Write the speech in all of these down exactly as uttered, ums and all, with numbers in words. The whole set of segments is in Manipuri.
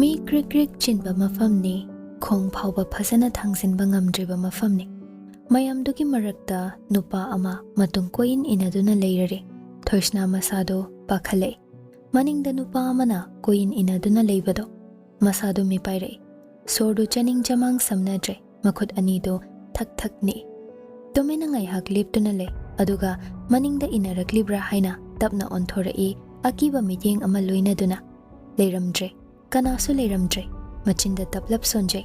ꯃꯤ ꯀ꯭ꯔꯤꯛ ꯀ꯭ꯔꯤꯛ ꯆꯤꯟꯕ ꯃꯐꯝꯅꯤ, ꯈꯣꯡ ꯐꯥꯎꯕ ꯐꯖꯅ ꯊꯥꯡꯖꯤꯟꯕ ꯉꯝꯗ꯭ꯔꯤꯕ ꯃꯐꯝꯅꯤ꯫ ꯃꯌꯥꯝꯗꯨꯒꯤ ꯃꯔꯛꯇ ꯅꯨꯄꯥ ꯑꯃ ꯃꯇꯨꯡ ꯀꯣꯏꯏꯟ ꯏꯟꯅꯗꯨꯅ ꯂꯩꯔꯔꯦ꯫ ꯊꯣꯏꯁꯅꯥ ꯃꯁꯥꯗꯣ ꯄꯥꯈꯠꯂꯛꯏ꯫ ꯃꯅꯤꯡꯗ ꯅꯨꯄꯥ ꯑꯃꯅ ꯀꯣꯏꯏꯟ ꯏꯟꯅꯗꯨꯅ ꯂꯩꯕꯗꯣ꯫ ꯃꯁꯥꯗꯣ ꯃꯤꯄꯥꯏꯔꯛꯏ꯫ ꯁꯣꯔꯗꯨ ꯆꯥꯅꯤꯡ ꯆꯃꯥꯡ ꯁꯝꯅꯗ꯭ꯔꯦ꯫ ꯃꯈꯨꯠ ꯑꯅꯤꯗꯨ ꯊꯛ ꯊꯛ ꯅꯤꯛꯏ꯫ ꯇꯨꯃꯤꯟꯅ ꯉꯥꯏꯍꯥꯛ ꯂꯦꯞꯇꯨꯅ ꯂꯩ, ꯑꯗꯨꯒ ꯃꯅꯤꯡꯗ ꯏꯟꯅꯔꯛꯂꯤꯕ꯭ꯔꯥ ꯍꯥꯏꯅ ꯇꯞꯅ ꯑꯣꯟꯊꯣꯔꯛꯏ, ꯑꯀꯤꯕ ꯃꯤꯠꯌꯦꯡ ꯑꯃ ꯂꯣꯏꯅꯗꯨꯅ꯫ ꯂꯩꯔꯝꯗ꯭ꯔꯦ꯫ ꯀꯅꯥꯁꯨ ꯂꯩꯔꯝꯗ꯭ꯔꯦ꯫ ꯃꯆꯤꯟꯗ ꯇꯞꯂꯞ ꯁꯣꯟꯖꯩ꯫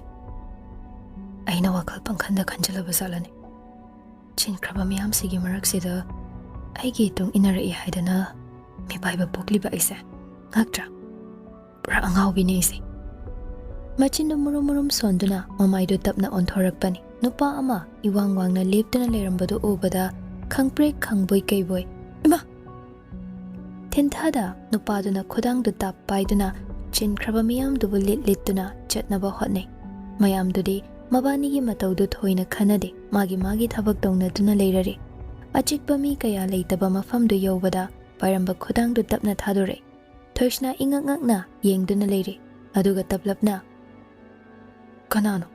ꯑꯩꯅ ꯋꯥꯈꯜ ꯄꯪꯈꯟꯗ ꯈꯟꯖꯜꯂꯕ ꯖꯥꯠꯂꯅꯦ? ꯆꯤꯟꯈ꯭ꯔꯕ ꯃꯤꯌꯥꯝꯁꯤꯒꯤ ꯃꯔꯛꯁꯤꯗ ꯑꯩꯒꯤ ꯏꯇꯨꯡ ꯏꯟꯅꯔꯛꯏ ꯍꯥꯏꯗꯅ ꯃꯤꯄꯥꯏꯕ ꯄꯣꯛꯂꯤꯕ ꯑꯩꯁꯦ ꯉꯛꯇ꯭ꯔꯥ? ꯄꯨꯔꯥ ꯑꯉꯥꯎꯕꯤꯅꯦ ꯑꯩꯁꯦ꯫ ꯃꯆꯤꯟꯗꯨ ꯃꯨꯔꯨꯝ ꯃꯨꯔꯨꯝ ꯁꯣꯟꯗꯨꯅ ꯃꯃꯥꯏꯗꯨ ꯇꯞꯅ ꯑꯣꯟꯊꯣꯔꯛꯄꯅꯤ꯫ ꯅꯨꯄꯥ ꯑꯃ ꯏꯋꯥꯡ ꯋꯥꯡꯅ ꯂꯦꯞꯇꯨꯅ ꯂꯩꯔꯝꯕꯗꯨ ꯎꯕꯗ ꯈꯪꯄ꯭ꯔꯦꯛ ꯈꯪꯕꯣꯏ ꯀꯩꯕꯣꯏ, "ꯏꯃꯥ!" ꯊꯤꯟꯊꯗ ꯅꯨꯄꯥꯗꯨꯅ ꯈꯨꯗꯥꯡꯗꯨ ꯇꯥꯞ ꯄꯥꯏꯗꯨꯅ ꯆꯤꯟꯈ꯭ꯔꯕ ꯃꯤꯌꯥꯝꯗꯨꯕꯨ ꯂꯤꯠ ꯂꯤꯠꯇꯨꯅ ꯆꯠꯅꯕ ꯍꯣꯠꯅꯩ꯫ ꯃꯌꯥꯝꯗꯨꯗꯤ ꯃꯕꯥꯅꯤꯒꯤ ꯃꯇꯧꯗꯨ ꯊꯣꯏꯅ ꯈꯟꯅꯗꯦ, ꯃꯥꯒꯤ ꯃꯥꯒꯤ ꯊꯕꯛ ꯇꯧꯅꯗꯨꯅ ꯂꯩꯔꯔꯦ꯫ ꯑꯆꯤꯛꯄ ꯃꯤ ꯀꯌꯥ ꯂꯩꯇꯕ ꯃꯐꯝꯗꯨ ꯌꯧꯕꯗ ꯄꯥꯏꯔꯝꯕ ꯈꯨꯗꯥꯡꯗꯨ ꯇꯞꯅ ꯊꯥꯗꯣꯔꯛꯏ꯫ ꯊꯣꯏꯁꯅꯥ ꯏꯉꯛ ꯉꯛꯅ ꯌꯦꯡꯗꯨꯅ ꯂꯩꯔꯤ, ꯑꯗꯨꯒ ꯇꯞꯂꯞꯅ, "ꯀꯅꯥꯅꯣ?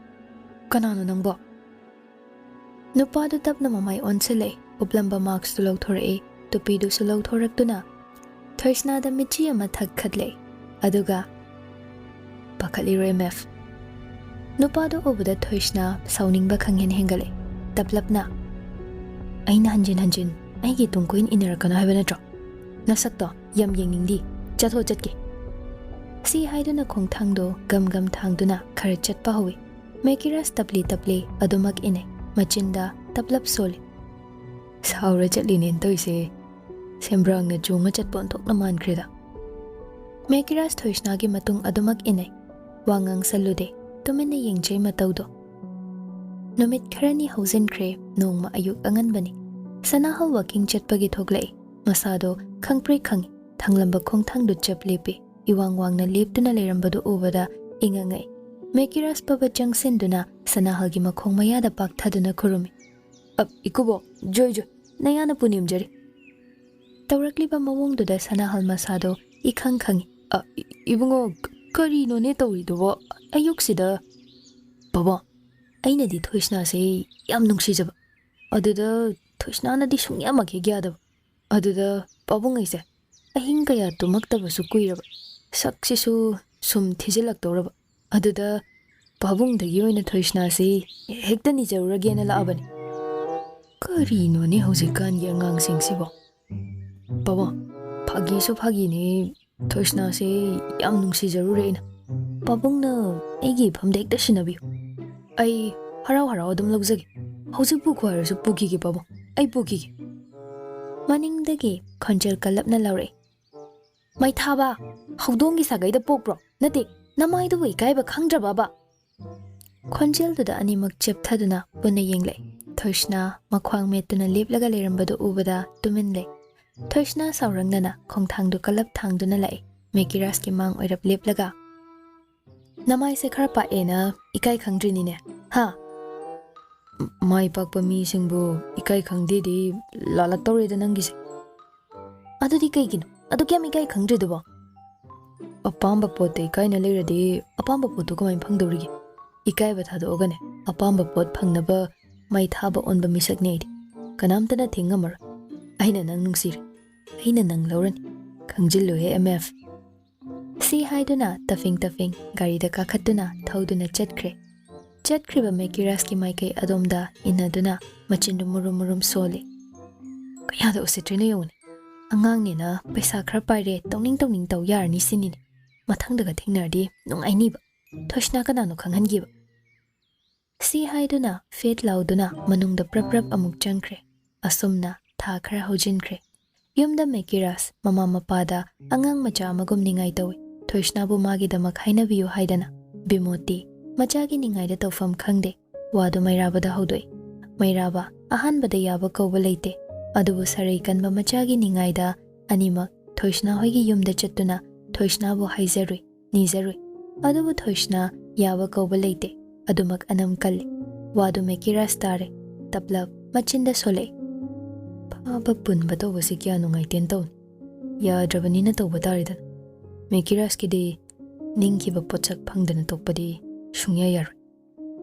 ꯀꯅꯥꯅꯣ ꯅꯪꯕꯣ?" ꯅꯨꯄꯥꯗꯨ ꯇꯞꯅ ꯃꯃꯥꯏ ꯑꯣꯟꯁꯤꯜꯂꯛꯏ, ꯎꯞꯂꯝꯕ ꯃꯥꯛꯁꯇꯨ ꯂꯧꯊꯣꯔꯛꯏ, ꯇꯨꯄꯤꯗꯨꯁꯨ ꯂꯧꯊꯣꯔꯛꯇꯨꯅ ꯊꯣꯏꯁꯅꯥꯗ ꯃꯤꯠꯆꯤ ꯑꯃ ꯊꯛꯈꯠꯂꯦ, ꯑꯗꯨꯒ ꯄꯥꯈꯠꯂꯤꯔꯣꯏ ꯃꯦꯐ꯫ ꯅꯨꯄꯥꯗꯨ ꯎꯕꯗ ꯊꯣꯏꯁꯅꯥ ꯁꯥꯎꯅꯤꯡꯕ ꯈꯪꯍꯦꯟ ꯍꯦꯟꯒꯠꯂꯦ꯫ ꯇꯞꯂꯞꯅ, "ꯑꯩꯅ ꯍꯟꯖꯤꯟ ꯍꯟꯖꯤꯟ ꯑꯩꯒꯤ ꯇꯨꯡ ꯀꯣꯏꯅ ꯏꯟꯅꯔꯛꯀꯅꯨ ꯍꯥꯏꯕ ꯅꯠꯇ꯭ꯔꯣ? ꯅꯁꯛꯇꯣ ꯌꯥꯝ ꯌꯦꯡꯅꯤꯡꯗꯤ꯫ ꯆꯠꯊꯣꯛ ꯆꯠꯀꯦ꯫" ꯁꯤ ꯍꯥꯏꯗꯨꯅ ꯈꯣꯡꯊꯥꯡꯗꯣ ꯒꯝ ꯒꯝ ꯊꯥꯡꯗꯨꯅ ꯈꯔ ꯆꯠꯄ ꯍꯧꯏ꯫ ꯃꯦꯀꯤꯔꯥꯁ ꯇꯞꯂꯤ ꯇꯞꯂꯤ ꯑꯗꯨꯃꯛ ꯏꯟꯅꯩ꯫ ꯃꯆꯤꯟꯗ ꯇꯞꯂꯞ ꯁꯣꯜꯂꯤ꯫ "ꯁꯥꯎꯔ ꯆꯠꯂꯤꯅꯦꯅ ꯇꯧꯏꯁꯦ꯫ ꯁꯦꯝꯕ꯭ꯔꯥꯡꯅ ꯆꯣꯡꯉ ꯆꯠꯄ ꯑꯣꯟꯊꯣꯛꯅ ꯃꯥꯟꯈ꯭ꯔꯦꯗ꯫" ꯃꯦꯀꯤꯔꯥꯁ ꯊꯣꯏꯁꯅꯥꯒꯤ ꯃꯇꯨꯡ ꯑꯗꯨꯃꯛ ꯏꯟꯅꯩ꯫ ꯋꯥ ꯉꯥꯡꯁꯜꯂꯨꯗꯦ꯫ ꯇꯨꯃꯤꯟꯅ ꯌꯦꯡꯖꯩ ꯃꯇꯧꯗꯣ꯫ ꯅꯨꯃꯤꯠ ꯈꯔꯅꯤ ꯍꯧꯖꯤꯟꯈ꯭ꯔꯦ꯫ ꯅꯣꯡꯃ ꯑꯌꯨꯛ ꯑꯉꯟꯕꯅꯤ꯫ ꯁꯅꯥꯍꯜ ꯋꯥꯀꯤꯡ ꯆꯠꯄꯒꯤ ꯊꯣꯛꯂꯛꯏ꯫ ꯃꯁꯥꯗꯣ ꯈꯪꯄ꯭ꯔꯦꯛ ꯈꯪꯏ꯫ ꯊꯥꯡꯂꯝꯕ ꯈꯣꯡꯊꯥꯡꯗꯨ ꯆꯞ ꯂꯦꯞꯄꯤ꯫ ꯏꯋꯥꯡ ꯋꯥꯡꯅ ꯂꯦꯞꯇꯨꯅ ꯂꯩꯔꯝꯕꯗꯨ ꯎꯕꯗ ꯏꯉꯛ ꯉꯛꯏ꯫ ꯃꯦꯀꯤꯔꯥꯁ ꯄꯕ ꯆꯪꯁꯤꯟꯗꯨꯅ ꯁꯅꯥꯍꯜꯒꯤ ꯃꯈꯣꯡ ꯃꯌꯥꯗ ꯄꯥꯛꯊꯗꯨꯅ ꯈꯨꯔꯨꯝꯃꯤ꯫ "ꯑ, ꯏꯀꯨꯕꯣꯛ, ꯖꯣꯏ ꯖꯣꯏ, ꯅꯌꯥꯅ ꯄꯨꯅꯦꯝꯖꯔꯤ꯫" ꯇꯧꯔꯛꯂꯤꯕ ꯃꯑꯣꯡꯗꯨꯗ ꯁꯅꯥꯍꯜ ꯃꯁꯥꯗꯣ ꯏꯈꯪ ꯈꯪꯏ꯫ "ꯑ, ꯏ-, ꯏꯕꯨꯡꯉꯣ, ꯀ-, ꯀꯔꯤꯅꯣꯅꯦ ꯇꯧꯔꯤꯗꯨꯕꯣ? ꯑꯌꯨꯛꯁꯤꯗ꯫ ꯄꯥꯕꯨꯡ, ꯑꯩꯅꯗꯤ ꯊꯣꯏꯁꯅꯥꯁꯦ ꯌꯥꯝ ꯅꯨꯡꯁꯤꯖꯕ꯫ ꯑꯗꯨꯗ ꯊꯣꯏꯁꯅꯥꯅꯗꯤ ꯁꯨꯡꯌꯥꯃꯛ ꯍꯦꯛ ꯌꯥꯗꯕ꯫ ꯑꯗꯨꯗ ꯄꯥꯕꯨꯡ ꯑꯩꯁꯦ ꯑꯍꯤꯡ ꯀꯌꯥ ꯇꯨꯝꯃꯛꯇꯕꯁꯨ ꯀꯨꯏꯔꯕ꯫ ꯁꯛꯁꯤꯁꯨ ꯁꯨꯝ ꯊꯤꯖꯤꯜꯂꯛꯇꯧꯔꯕ꯫ ꯑꯗꯨꯗ ꯄꯥꯕꯨꯡꯗꯒꯤ ꯑꯣꯏꯅ ꯊꯣꯏꯁꯅꯥꯁꯤ ꯍꯦꯛꯇ ꯅꯤꯖꯔꯨꯔꯒꯦꯅ ꯂꯥꯛꯑꯕꯅꯤ꯫ ꯀꯔꯤꯅꯣꯅꯦ ꯍꯧꯖꯤꯛꯀꯥꯟꯒꯤ ꯑꯉꯥꯡꯁꯤꯡꯁꯤꯕꯣ? ꯄꯥꯕꯨꯡ, ꯐꯥꯒꯤꯁꯨ ꯐꯥꯒꯤꯅꯦ, ꯊꯣꯏꯁꯅꯥꯁꯦ ꯌꯥꯝ ꯅꯨꯡꯁꯤꯖꯔꯨꯔꯦ ꯑꯩꯅ꯫ ꯄꯥꯕꯨꯡꯅ ꯑꯩꯒꯤ ꯏꯐꯝꯗ ꯍꯦꯛꯇ ꯁꯤꯟꯅꯕꯤꯌꯨ꯫ ꯑꯩ ꯍꯔꯥꯎ ꯍꯔꯥꯎ ꯑꯗꯨꯝ ꯂꯧꯖꯒꯦ꯫ ꯍꯧꯖꯤꯛ ꯄꯨꯈꯣ ꯍꯥꯏꯔꯁꯨ ꯄꯨꯈꯤꯒꯦ ꯄꯥꯕꯨꯡ, ꯑꯩ ꯄꯨꯈꯤꯒꯦ꯫ ꯃꯅꯤꯡꯗꯒꯤ ꯈꯣꯟꯖꯦꯜ ꯀꯜꯂꯞꯅ ꯂꯥꯎꯔꯛꯏ꯫ ꯃꯩꯊꯥꯕ, ꯍꯧꯗꯣꯡꯒꯤ ꯁꯥꯒꯩꯗ ꯄꯣꯛꯄ꯭ꯔꯣ? ꯅꯠꯇꯦ, ꯅꯃꯥꯏꯗꯨꯕꯨ ꯏꯀꯥꯏꯕ ꯈꯪꯗ꯭ꯔꯕꯕ? ꯈꯣꯟꯖꯦꯜꯗꯨꯗ ꯑꯅꯤꯃꯛ ꯆꯦꯞꯊꯗꯨꯅ ꯄꯨꯟꯅ ꯌꯦꯡꯂꯛꯏ꯫ ꯊꯣꯏꯁꯅꯥ ꯃꯈ꯭ꯋꯥꯡ ꯃꯦꯠꯇꯨꯅ ꯂꯦꯞꯂꯒ ꯂꯩꯔꯝꯕꯗꯨ ꯎꯕꯗ ꯇꯨꯃꯤꯟ ꯂꯩ꯫ ꯊꯣꯏꯁꯅꯥ ꯁꯥꯎꯔꯪꯅꯅ ꯈꯣꯡꯊꯥꯡꯗꯨ ꯀꯜꯂꯞ ꯊꯥꯡꯗꯨꯅ ꯂꯥꯛꯏ꯫ ꯃꯦꯀꯤꯔꯥꯁꯀꯤ ꯃꯥꯡ ꯑꯣꯏꯔꯞ ꯂꯦꯞꯂꯒ, "ꯅꯃꯥꯏꯁꯦ ꯈꯔ ꯄꯥꯛꯑꯦꯅ ꯏꯀꯥꯏ ꯈꯪꯗ꯭ꯔꯤꯅꯤꯅꯦ, ꯍꯥ?" "ꯃꯥꯏ ꯄꯥꯛꯄ ꯃꯤꯁꯤꯡꯕꯨ ꯏꯀꯥꯏ ꯈꯪꯗꯦꯗꯤ ꯂꯥꯜꯂꯛꯇꯧꯔꯦꯗ ꯅꯪꯒꯤꯁꯦ꯫" "ꯑꯗꯨꯗꯤ ꯀꯩꯒꯤꯅꯣ ꯑꯗꯨꯛ ꯌꯥꯝ ꯏꯀꯥꯏ ꯈꯪꯗ꯭ꯔꯤꯗꯨꯕꯣ?" "ꯑꯄꯥꯝꯕ ꯄꯣꯠꯇ ꯏꯀꯥꯏꯅ ꯂꯩꯔꯗꯤ ꯑꯄꯥꯝꯕ ꯄꯣꯠꯇꯨ ꯀꯃꯥꯏꯅ ꯐꯪꯗꯧꯔꯤꯒꯦ? ꯏꯀꯥꯏꯕ ꯊꯥꯗꯣꯛꯑꯒꯅꯦ ꯑꯄꯥꯝꯕ ꯄꯣꯠ ꯐꯪꯅꯕ ꯃꯩ ꯊꯥꯕ ꯑꯣꯟꯕ ꯃꯤꯁꯛꯅꯤ ꯑꯩꯗꯤ꯫ ꯀꯅꯥꯝꯇꯅ ꯊꯤꯡꯉꯝꯃꯔꯣꯏ꯫ ꯑꯩꯅ ꯅꯪ ꯅꯨꯡꯁꯤꯔꯦ꯫ ꯑꯩꯅ ꯅꯪ ꯂꯧꯔꯅꯤ꯫ ꯈꯪꯖꯤꯜꯂꯨꯍꯦ, ꯑꯦꯝ ꯑꯦꯐ꯫" ꯁꯤ ꯍꯥꯏꯗꯨꯅ ꯇꯐꯤꯡ ꯇꯐꯤꯡ ꯒꯥꯔꯤꯗ ꯀꯥꯈꯠꯇꯨꯅ ꯊꯧꯗꯨꯅ ꯆꯠꯈ꯭ꯔꯦ꯫ ꯆꯠꯈ꯭ꯔꯤꯕ ꯃꯦꯀꯤꯔꯥꯁꯀꯤ ꯃꯥꯏꯀꯩ ꯑꯗꯣꯝꯗ ꯏꯟꯅꯗꯨꯅ ꯃꯆꯤꯟꯗꯨ ꯃꯨꯔꯨꯝ ꯃꯨꯔꯨꯝ ꯁꯣꯜꯂꯤ꯫ ꯀꯌꯥꯗ ꯎꯁꯤꯠꯇ꯭ꯔꯤꯅꯣ ꯌꯦꯡꯉꯨꯅꯦ꯫ ꯑꯉꯥꯡꯅꯦꯅ ꯄꯩꯁꯥ ꯈꯔ ꯄꯥꯏꯔꯦ, ꯇꯧꯅꯤꯡ ꯇꯧꯅꯤꯡ ꯇꯧ ꯌꯥꯔꯅꯤ ꯁꯤꯅꯤꯅꯦ꯫ ꯃꯊꯪꯗꯒ ꯊꯦꯡꯅꯔꯗꯤ ꯅꯨꯡꯉꯥꯏꯅꯤꯕ꯫ ꯊꯣꯏꯁꯅꯥ ꯀꯅꯥꯅꯣ ꯈꯪꯍꯟꯈꯤꯕ꯫ ꯁꯤ ꯍꯥꯏꯗꯨꯅ ꯐꯦꯠ ꯂꯥꯎꯗꯨꯅ ꯃꯅꯨꯡꯗ ꯄ꯭ꯔꯞ ꯄ꯭ꯔꯞ ꯑꯃꯨꯛ ꯆꯪꯈ꯭ꯔꯦ꯫ ꯑꯁꯨꯝꯅ ꯊꯥ ꯈꯔ ꯍꯧꯖꯤꯟꯈ꯭ꯔꯦ꯫ ꯌꯨꯝꯗ ꯃꯦꯀꯤꯔꯥꯁ ꯃꯃꯥ ꯃꯄꯥꯗ ꯑꯉꯥꯡ ꯃꯆꯥ ꯑꯃꯒꯨꯝ ꯅꯤꯡꯉꯥꯏ ꯇꯧꯏ꯫ ꯊꯣꯏꯁꯅꯥꯕꯨ ꯃꯥꯒꯤꯗꯃꯛ ꯍꯥꯏꯅꯕꯤꯌꯨ ꯍꯥꯏꯗꯅ꯫ ꯕꯤꯃꯣꯇꯤ ꯃꯆꯥꯒꯤ ꯅꯤꯡꯉꯥꯏꯗ ꯇꯧꯐꯝ ꯈꯪꯗꯦ꯫ ꯋꯥꯗꯨ ꯃꯩꯔꯥꯕꯗ ꯍꯧꯗꯣꯛꯏ꯫ "ꯃꯩꯔꯥꯕ, ꯑꯍꯥꯟꯕꯗ ꯌꯥꯕ ꯀꯧꯕ ꯂꯩꯇꯦ, ꯑꯗꯨꯕꯨ ꯁꯔꯩ ꯀꯟꯕ ꯃꯆꯥꯒꯤ ꯅꯤꯡꯉꯥꯏꯗ ꯑꯅꯤꯃꯛ ꯊꯣꯏꯁꯅꯥ ꯍꯣꯏꯒꯤ ꯌꯨꯝꯗ ꯆꯠꯇꯨꯅ ꯊꯣꯏꯁꯅꯥꯕꯨ ꯍꯥꯏꯖꯔꯨꯏ, ꯅꯤꯖꯔꯨꯏ꯫ ꯑꯗꯨꯕꯨ ꯊꯣꯏꯁꯅꯥ ꯌꯥꯕ ꯀꯧꯕ ꯂꯩꯇꯦ, ꯑꯗꯨꯃꯛ ꯑꯅꯝ ꯀꯜꯂꯤ꯫" ꯋꯥꯗꯨ ꯃꯦꯀꯤꯔꯥꯁ ꯇꯥꯔꯦ꯫ ꯇꯞꯂꯞ ꯃꯆꯤꯟꯗ ꯁꯣꯜꯂꯛꯏ꯫ "ꯐꯥꯕ ꯄꯨꯟꯕ ꯇꯧꯕꯁꯤ ꯀꯌꯥ ꯅꯨꯡꯉꯥꯏꯇꯦꯅ ꯇꯧꯅꯤ꯫ ꯌꯥꯗ꯭ꯔꯕꯅꯤꯅ ꯇꯧꯕ ꯇꯥꯔꯦꯗꯅ꯫ ꯃꯦꯀꯤꯔꯥꯁꯀꯤꯗꯤ ꯅꯤꯡꯈꯤꯕ ꯄꯣꯠꯁꯛ ꯐꯪꯗꯅ ꯇꯣꯛꯄꯗꯤ ꯁꯨꯡꯌꯥ ꯌꯥꯔꯣꯏ꯫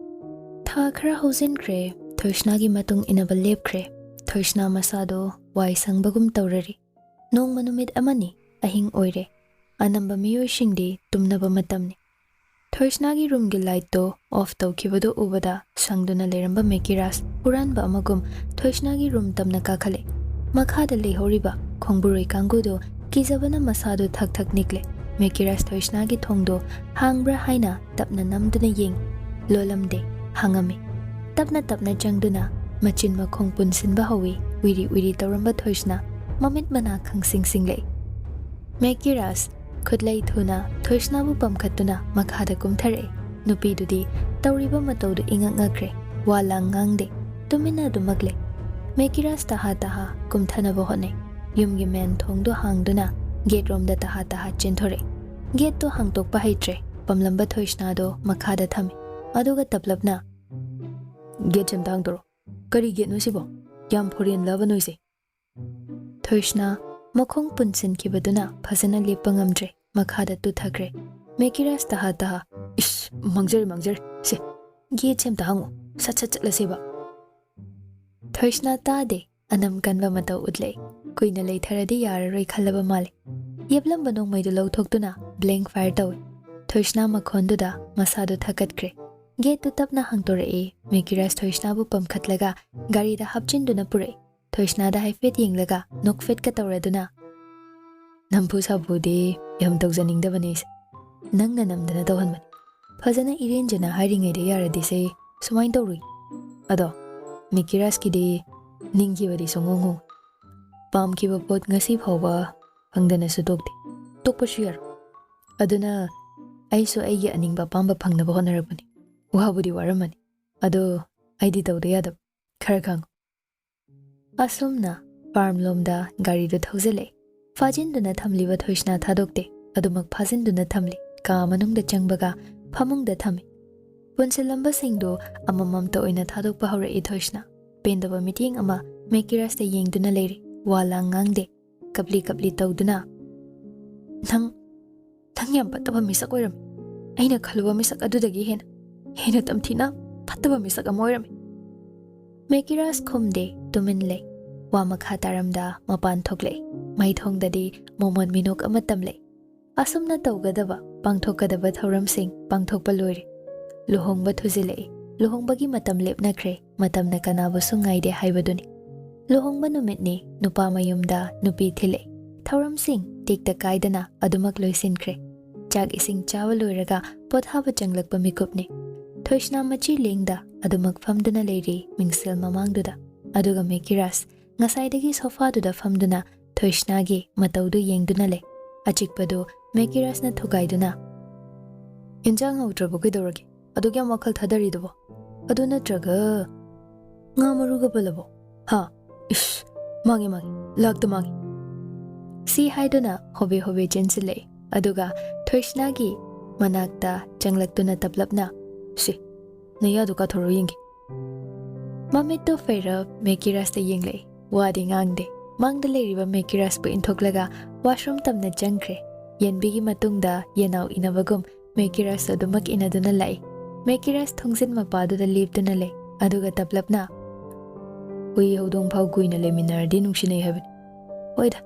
ꯊꯥ ꯈꯔ ꯍꯧꯖꯤꯟꯈ꯭ꯔꯦ꯫ ꯊꯣꯏꯁꯅꯥꯒꯤ ꯃꯇꯨꯡ ꯏꯟꯅꯕ ꯂꯦꯞꯈ꯭ꯔꯦ꯫ ꯊꯣꯏꯁꯅꯥ ꯃꯁꯥꯗꯣ ꯋꯥꯏ ꯁꯪꯕꯒꯨꯝ ꯇꯧꯔꯔꯤ꯫ ꯅꯣꯡꯃ ꯅꯨꯃꯤꯠ ꯑꯃꯅꯤ꯫ ꯑꯍꯤꯡ ꯑꯣꯏꯔꯦ꯫ ꯑꯅꯝꯕ ꯃꯤꯑꯣꯏꯁꯤꯡꯗꯤ ꯇꯨꯝꯅꯕ ꯃꯇꯝꯅꯤ꯫ ꯊꯣꯏꯁꯅꯥꯒꯤ ꯔꯨꯝꯒꯤ ꯂꯥꯏꯠꯇꯣ ꯑꯣꯐ ꯇꯧꯈꯤꯕꯗꯨ ꯎꯕꯗ ꯁꯪꯗꯨꯅ ꯂꯩꯔꯝꯕ ꯃꯦꯀꯤꯔꯥꯁ ꯍꯨꯔꯥꯟꯕ ꯑꯃꯒꯨꯝ ꯊꯣꯏꯁꯅꯥꯒꯤ ꯔꯨꯝ ꯇꯝꯅ ꯀꯥꯈꯠꯂꯦ꯫ ꯃꯈꯥꯗ ꯂꯩꯍꯧꯔꯤꯕ ꯈꯣꯡꯕꯨꯔꯣꯏ ꯀꯥꯡꯒꯨꯗꯣ ꯀꯤꯖꯕꯅ ꯃꯁꯥꯗꯣ ꯊꯛ ꯊꯛ ꯅꯤꯛꯂꯦ꯫ ꯃꯦꯀꯤꯔꯥꯁ ꯊꯣꯏꯁꯅꯥꯒꯤ ꯊꯣꯡꯗꯣ ꯍꯥꯡꯕ꯭ꯔꯥ ꯍꯥꯏꯅ ꯇꯞꯅ ꯅꯝꯗꯨꯅ ꯌꯦꯡꯉꯤ꯫ ꯂꯣꯜꯂꯝꯗꯦ꯫ ꯍꯥꯡꯉꯝꯃꯤ꯫ ꯇꯞꯅ ꯇꯞꯅ ꯆꯪꯗꯨꯅ ꯃꯆꯤꯟ ꯃꯈꯣꯡ ꯄꯨꯟꯁꯤꯟꯕ ꯍꯧꯏ꯫ ꯎꯏꯔꯤ ꯎꯏꯔꯤ ꯇꯧꯔꯝꯕ ꯊꯣꯏꯁꯅꯥ ꯃꯃꯤꯠ ꯃꯅꯥ ꯈꯪꯁꯤꯡ ꯁꯤꯡꯂꯛꯏ꯫ ꯃꯦꯀꯤꯔꯥꯁ ꯈꯨꯠꯂꯩ ꯊꯨꯅ ꯊꯣꯏꯁꯅꯥꯕꯨ ꯄꯝꯈꯠꯇꯨꯅ ꯃꯈꯥꯗ ꯀꯨꯝꯊꯔꯛꯏ꯫ ꯅꯨꯄꯤꯗꯨꯗꯤ ꯇꯧꯔꯤꯕ ꯃꯇꯧꯗꯨ ꯏꯉꯛ ꯉꯛꯈ꯭ꯔꯦ꯫ ꯋꯥ ꯂꯥꯡ ꯉꯥꯡꯗꯦ꯫ ꯇꯨꯃꯤꯟꯅ ꯑꯗꯨꯃꯛ ꯂꯩ꯫ ꯃꯦꯀꯤꯔꯥꯁ ꯇꯍꯥ ꯇꯍꯥ ꯀꯨꯝꯊꯅꯕ ꯍꯣꯠꯅꯩ꯫ ꯌꯨꯝꯒꯤ ꯃꯦꯟ ꯊꯣꯡꯗꯣ ꯍꯥꯡꯗꯨꯅ ꯒꯦꯠꯔꯣꯝꯗ ꯇꯍꯥ ꯇꯍꯥ ꯆꯦꯟꯊꯣꯔꯛꯏ꯫ ꯒꯦꯠꯇꯣ ꯍꯥꯡꯇꯣꯛꯄ ꯍꯩꯇ꯭ꯔꯦ꯫ ꯄꯝꯂꯝꯕ ꯊꯣꯏꯁꯅꯥꯗꯣ ꯃꯈꯥꯗ ꯊꯝꯃꯤ꯫ ꯑꯗꯨꯒ ꯇꯞꯂꯞꯅ, "ꯒꯦꯠꯁꯦ ꯑꯝꯇ ꯍꯥꯡꯗꯣꯔꯛꯑꯣ꯫ ꯀꯔꯤ ꯒꯦꯠꯅꯣ ꯁꯤꯕꯣ? ꯌꯥꯝ ꯐꯣꯔꯦꯟꯂꯕ ꯅꯣꯏꯁꯦ?" ꯊꯣꯏꯁꯅꯥ ꯃꯈꯣꯡ ꯄꯨꯟꯁꯤꯟꯈꯤꯕꯗꯨꯅ ꯐꯖꯅ ꯂꯦꯞꯄ ꯉꯝꯗ꯭ꯔꯦ꯫ ꯃꯈꯥꯗ ꯇꯨꯊꯈ꯭ꯔꯦ꯫ ꯃꯦꯀꯤꯔꯥꯁ ꯇꯍꯥ ꯇꯍꯥ, "ꯏꯁ, ꯃꯥꯡꯖꯔꯦ, ꯃꯥꯡꯖꯔꯦ꯫ ꯁꯦ, ꯒꯦꯠꯁꯦ ꯑꯝꯇ ꯍꯥꯡꯉꯣ꯫ ꯁꯠ ꯁꯠ ꯆꯠꯂꯁꯦꯕ꯫" ꯊꯣꯏꯁꯅꯥ ꯇꯥꯗꯦ꯫ ꯑꯅꯝ ꯀꯟꯕ ꯃꯇꯧ ꯎꯠꯂꯛꯏ꯫ ꯀꯨꯏꯅ ꯂꯩꯊꯔꯗꯤ ꯌꯥꯔꯔꯣꯏ ꯈꯜꯂꯕ ꯃꯥꯜꯂꯤ꯫ ꯌꯦꯞꯂꯝꯕ ꯅꯣꯡꯃꯩꯗꯨ ꯂꯧꯊꯣꯛꯇꯨꯅ ꯕ꯭ꯂꯦꯡ ꯐꯥꯌꯔ ꯇꯧꯏ꯫ ꯊꯣꯏꯁꯅꯥ ꯃꯈꯣꯟꯗꯨꯗ ꯃꯁꯥꯗꯨ ꯊꯛꯀꯠꯈ꯭ꯔꯦ꯫ ꯒꯦꯠꯇꯨ ꯇꯞꯅ ꯍꯥꯡꯗꯣꯔꯛꯏ꯫ ꯃꯦꯀꯤꯔꯥꯁ ꯊꯣꯏꯁꯅꯥꯕꯨ ꯄꯝꯈꯠꯂꯒ ꯒꯥꯔꯤꯗ ꯍꯥꯞꯆꯤꯟꯗꯨꯅ ꯄꯨꯔꯛꯏ꯫ ꯊꯣꯏꯁꯅꯥꯗ ꯍꯥꯏꯐꯦꯠ ꯌꯦꯡꯂꯒ ꯅꯣꯛꯐꯦꯠꯀ ꯇꯧꯔꯗꯨꯅ, "ꯅꯝꯐꯨ ꯁꯥꯐꯨꯗꯤ ꯌꯥꯝ ꯇꯧꯖꯅꯤꯡꯗꯕꯅꯤ ꯑꯩꯁꯦ꯫ ꯅꯪꯅ ꯅꯝꯗꯅ ꯇꯧꯍꯟꯕꯅꯤ꯫ ꯐꯖꯅ ꯏꯔꯦꯟꯖꯅ ꯍꯥꯏꯔꯤꯉꯩꯗ ꯌꯥꯔꯗꯤ ꯁꯦ ꯁꯨꯃꯥꯏꯅ ꯇꯧꯔꯨꯏ꯫ ꯑꯗꯣ ꯃꯤꯀꯤꯔꯥꯖꯀꯤꯗꯤ ꯅꯤꯡꯈꯤꯕꯗꯤ ꯁꯨꯡꯉꯣꯡ ꯍꯣꯡ꯫ ꯄꯥꯝꯈꯤꯕ ꯄꯣꯠ ꯉꯁꯤ ꯐꯥꯎꯕ ꯐꯪꯗꯅꯁꯨ ꯇꯣꯛꯇꯦ꯫ ꯇꯣꯛꯄꯁꯨ ꯌꯥꯔꯣꯏ꯫ ꯑꯗꯨꯅ ꯑꯩꯁꯨ ꯑꯩꯒꯤ ꯑꯅꯤꯡꯕ ꯑꯄꯥꯝꯕ ꯐꯪꯅꯕ ꯍꯣꯠꯅꯔꯛꯄꯅꯤ꯫ ꯋꯥꯕꯨꯗꯤ ꯋꯥꯔꯝꯃꯅꯤ꯫ ꯑꯗꯣ ꯑꯩꯗꯤ ꯇꯧꯗ ꯌꯥꯗꯕ꯫ ꯈꯔ ꯈꯥꯡꯉꯨ꯫" ꯑꯁꯨꯝꯅ ꯐꯥꯔꯝ ꯂꯣꯝꯗ ꯒꯥꯔꯤꯗꯨ ꯊꯧꯖꯤꯜꯂꯛꯏ꯫ ꯐꯥꯖꯤꯟꯗꯨꯅ ꯊꯝꯂꯤꯕ ꯊꯣꯏꯁꯅꯥ ꯊꯥꯗꯣꯛꯇꯦ꯫ ꯑꯗꯨꯃꯛ ꯐꯥꯖꯤꯟꯗꯨꯅ ꯊꯝꯂꯤ꯫ ꯀꯥ ꯃꯅꯨꯡꯗ ꯆꯪꯕꯒ ꯐꯃꯨꯡꯗ ꯊꯝꯃꯤ꯫ ꯄꯨꯟꯁꯤꯜꯂꯝꯕꯁꯤꯡꯗꯨ ꯑꯃꯃꯝꯇ ꯑꯣꯏꯅ ꯊꯥꯗꯣꯛꯄ ꯍꯧꯔꯛꯏ ꯊꯣꯏꯁꯅꯥ꯫ ꯄꯦꯟꯗꯕ ꯃꯤꯠꯌꯦꯡ ꯑꯃ ꯃꯦꯀꯤꯔꯥꯁꯇ ꯌꯦꯡꯗꯨꯅ ꯂꯩꯔꯤ꯫ ꯋꯥ ꯂꯥꯡ ꯉꯥꯡꯗꯦ꯫ ꯀꯞꯂꯤ ꯀꯞꯂꯤ ꯇꯧꯗꯨꯅ, "ꯅꯪ, ꯅꯪ ꯌꯥꯝ ꯐꯠꯇꯕ ꯃꯤꯁꯛ ꯑꯣꯏꯔꯝꯃꯤ꯫ ꯑꯩꯅ ꯈꯜꯂꯨꯕ ꯃꯤꯁꯛ ꯑꯗꯨꯗꯒꯤ ꯍꯦꯟꯅ, ꯍꯦꯟꯅ ꯇꯝꯊꯤꯅ ꯐꯠꯇꯕ ꯃꯤꯁꯛ ꯑꯃ ꯑꯣꯏꯔꯝꯃꯤ꯫ ꯃꯦꯀꯤꯔꯥꯁ ꯈꯨꯝꯗꯦ, ꯇꯨꯃꯤꯟ ꯂꯩ꯫ ꯋꯥ ꯃꯈꯥ ꯇꯥꯔꯝꯗ ꯃꯄꯥꯟ ꯊꯣꯛꯂꯛꯏ꯫ ꯃꯥꯏꯊꯣꯡꯗꯗꯤ ꯃꯣꯃꯣꯟ ꯃꯤꯅꯣꯛ ꯑꯃ ꯇꯝꯂꯛꯏ꯫ ꯑꯁꯨꯝꯅ ꯇꯧꯒꯗꯕ, ꯄꯥꯡꯊꯣꯛꯀꯗꯕ ꯊꯧꯔꯝꯁꯤꯡ ꯄꯥꯡꯊꯣꯛꯄ ꯂꯣꯏꯔꯦ꯫ ꯂꯨꯍꯣꯡꯕ ꯊꯨꯖꯤꯜꯂꯛꯏ꯫ ꯂꯨꯍꯣꯡꯕꯒꯤ ꯃꯇꯝ ꯂꯦꯞꯅꯈ꯭ꯔꯦ꯫ ꯃꯇꯝꯅ ꯀꯅꯥꯕꯨꯁꯨ ꯉꯥꯏꯗꯦ ꯍꯥꯏꯕꯗꯨꯅꯤ꯫ ꯂꯨꯍꯣꯡꯕ ꯅꯨꯃꯤꯠꯅꯤ꯫ ꯅꯨꯄꯥ ꯃꯌꯨꯝꯗ ꯅꯨꯄꯤ ꯊꯤꯜꯂꯛꯏ꯫ ꯊꯧꯔꯝꯁꯤꯡ ꯇꯦꯛꯇ ꯀꯥꯏꯗꯅ ꯑꯗꯨꯃꯛ ꯂꯣꯏꯁꯤꯟꯈ꯭ꯔꯦ꯫ ꯆꯥꯛ ꯏꯁꯤꯡ ꯆꯥꯕ ꯂꯣꯏꯔꯒ ꯄꯣꯊꯥꯕ ꯆꯪꯂꯛꯄ ꯃꯤꯀꯨꯞꯅꯤ꯫ ꯊꯣꯏꯁꯅꯥ ꯃꯆꯤ ꯂꯦꯡꯗ ꯑꯗꯨꯃꯛ ꯐꯝꯗꯨꯅ ꯂꯩꯔꯤ ꯃꯤꯡꯁꯦꯜ ꯃꯃꯥꯡꯗꯨꯗ꯫ ꯑꯗꯨꯒ ꯃꯦꯀꯤꯔꯥꯁ ꯉꯁꯥꯏꯗꯒꯤ ꯁꯣꯐꯥꯗꯨꯗ ꯐꯝꯗꯨꯅ ꯊꯣꯏꯁꯅꯥꯒꯤ ꯃꯇꯧꯗꯨ ꯌꯦꯡꯗꯨꯅ ꯂꯩ꯫ ꯑꯆꯤꯛꯄꯗꯨ ꯃꯦꯀꯤꯔꯥꯁꯅ ꯊꯨꯒꯥꯏꯗꯨꯅ, "ꯏꯟꯖꯥꯡ ꯍꯥꯎꯇ꯭ꯔꯕꯣ? ꯀꯩꯗꯧꯔꯒꯦ? ꯑꯗꯨꯛ ꯌꯥꯝ ꯋꯥꯈꯜ ꯊꯥꯗꯔꯤꯗꯨꯕꯣ? ꯑꯗꯨ ꯅꯠꯇ꯭ꯔꯒ ꯉꯥ ꯃꯔꯨꯒ ꯄꯜꯂꯕꯣ? ꯍꯥ? ꯏꯁ, ꯃꯥꯡꯉꯦ, ꯃꯥꯡꯉꯦ, ꯂꯥꯛꯇ ꯃꯥꯡꯉꯦ!" ꯁꯤ ꯍꯥꯏꯗꯨꯅ ꯍꯣꯕꯦ ꯍꯣꯕꯦ ꯆꯦꯟꯁꯤꯜꯂꯛꯏ꯫ ꯑꯗꯨꯒ ꯊꯣꯏꯁꯅꯥꯒꯤ ꯃꯅꯥꯛꯇ ꯆꯪꯂꯛꯇꯨꯅ ꯇꯞꯂꯞꯅ, "ꯁꯤ, ꯅꯌꯥꯗꯨ ꯀꯥꯊꯣꯔꯛꯎ ꯌꯦꯡꯒꯦ꯫" ꯃꯃꯤꯠꯇꯨ ꯐꯩꯔꯞ ꯃꯦꯀꯤꯔꯥꯁꯇ ꯌꯦꯡꯂꯛꯏ꯫ ꯋꯥꯗꯤ ꯉꯥꯡꯗꯦ꯫ ꯃꯥꯡꯗ ꯂꯩꯔꯤꯕ ꯃꯦꯀꯤꯔꯥꯁꯄꯨ ꯏꯟꯊꯣꯛꯂꯒ ꯋꯥꯁꯔꯨꯝ ꯇꯝꯅ ꯆꯪꯈ꯭ꯔꯦ꯫ ꯌꯦꯟꯕꯤꯒꯤ ꯃꯇꯨꯡꯗ ꯌꯦꯅꯥꯎ ꯏꯅꯕꯒꯨꯝ ꯃꯦꯀꯤꯔꯥꯁ ꯑꯗꯨꯃꯛ ꯏꯅꯗꯨꯅ ꯂꯥꯛꯏ꯫ ꯃꯦꯀꯤꯔꯥꯁ ꯊꯣꯡꯖꯤꯟ ꯃꯄꯥꯗꯨꯗ ꯂꯦꯞꯇꯨꯅ ꯂꯩ꯫ ꯑꯗꯨꯒ ꯇꯞꯂꯞꯅ, "ꯍꯨꯏ ꯍꯧꯗꯣꯡ ꯐꯥꯎ ꯀꯨꯏꯅ ꯂꯩꯃꯤꯟꯅꯔꯗꯤ ꯅꯨꯡꯁꯤꯅꯩ ꯍꯥꯏꯕꯅꯤ꯫ ꯍꯣꯏꯗ,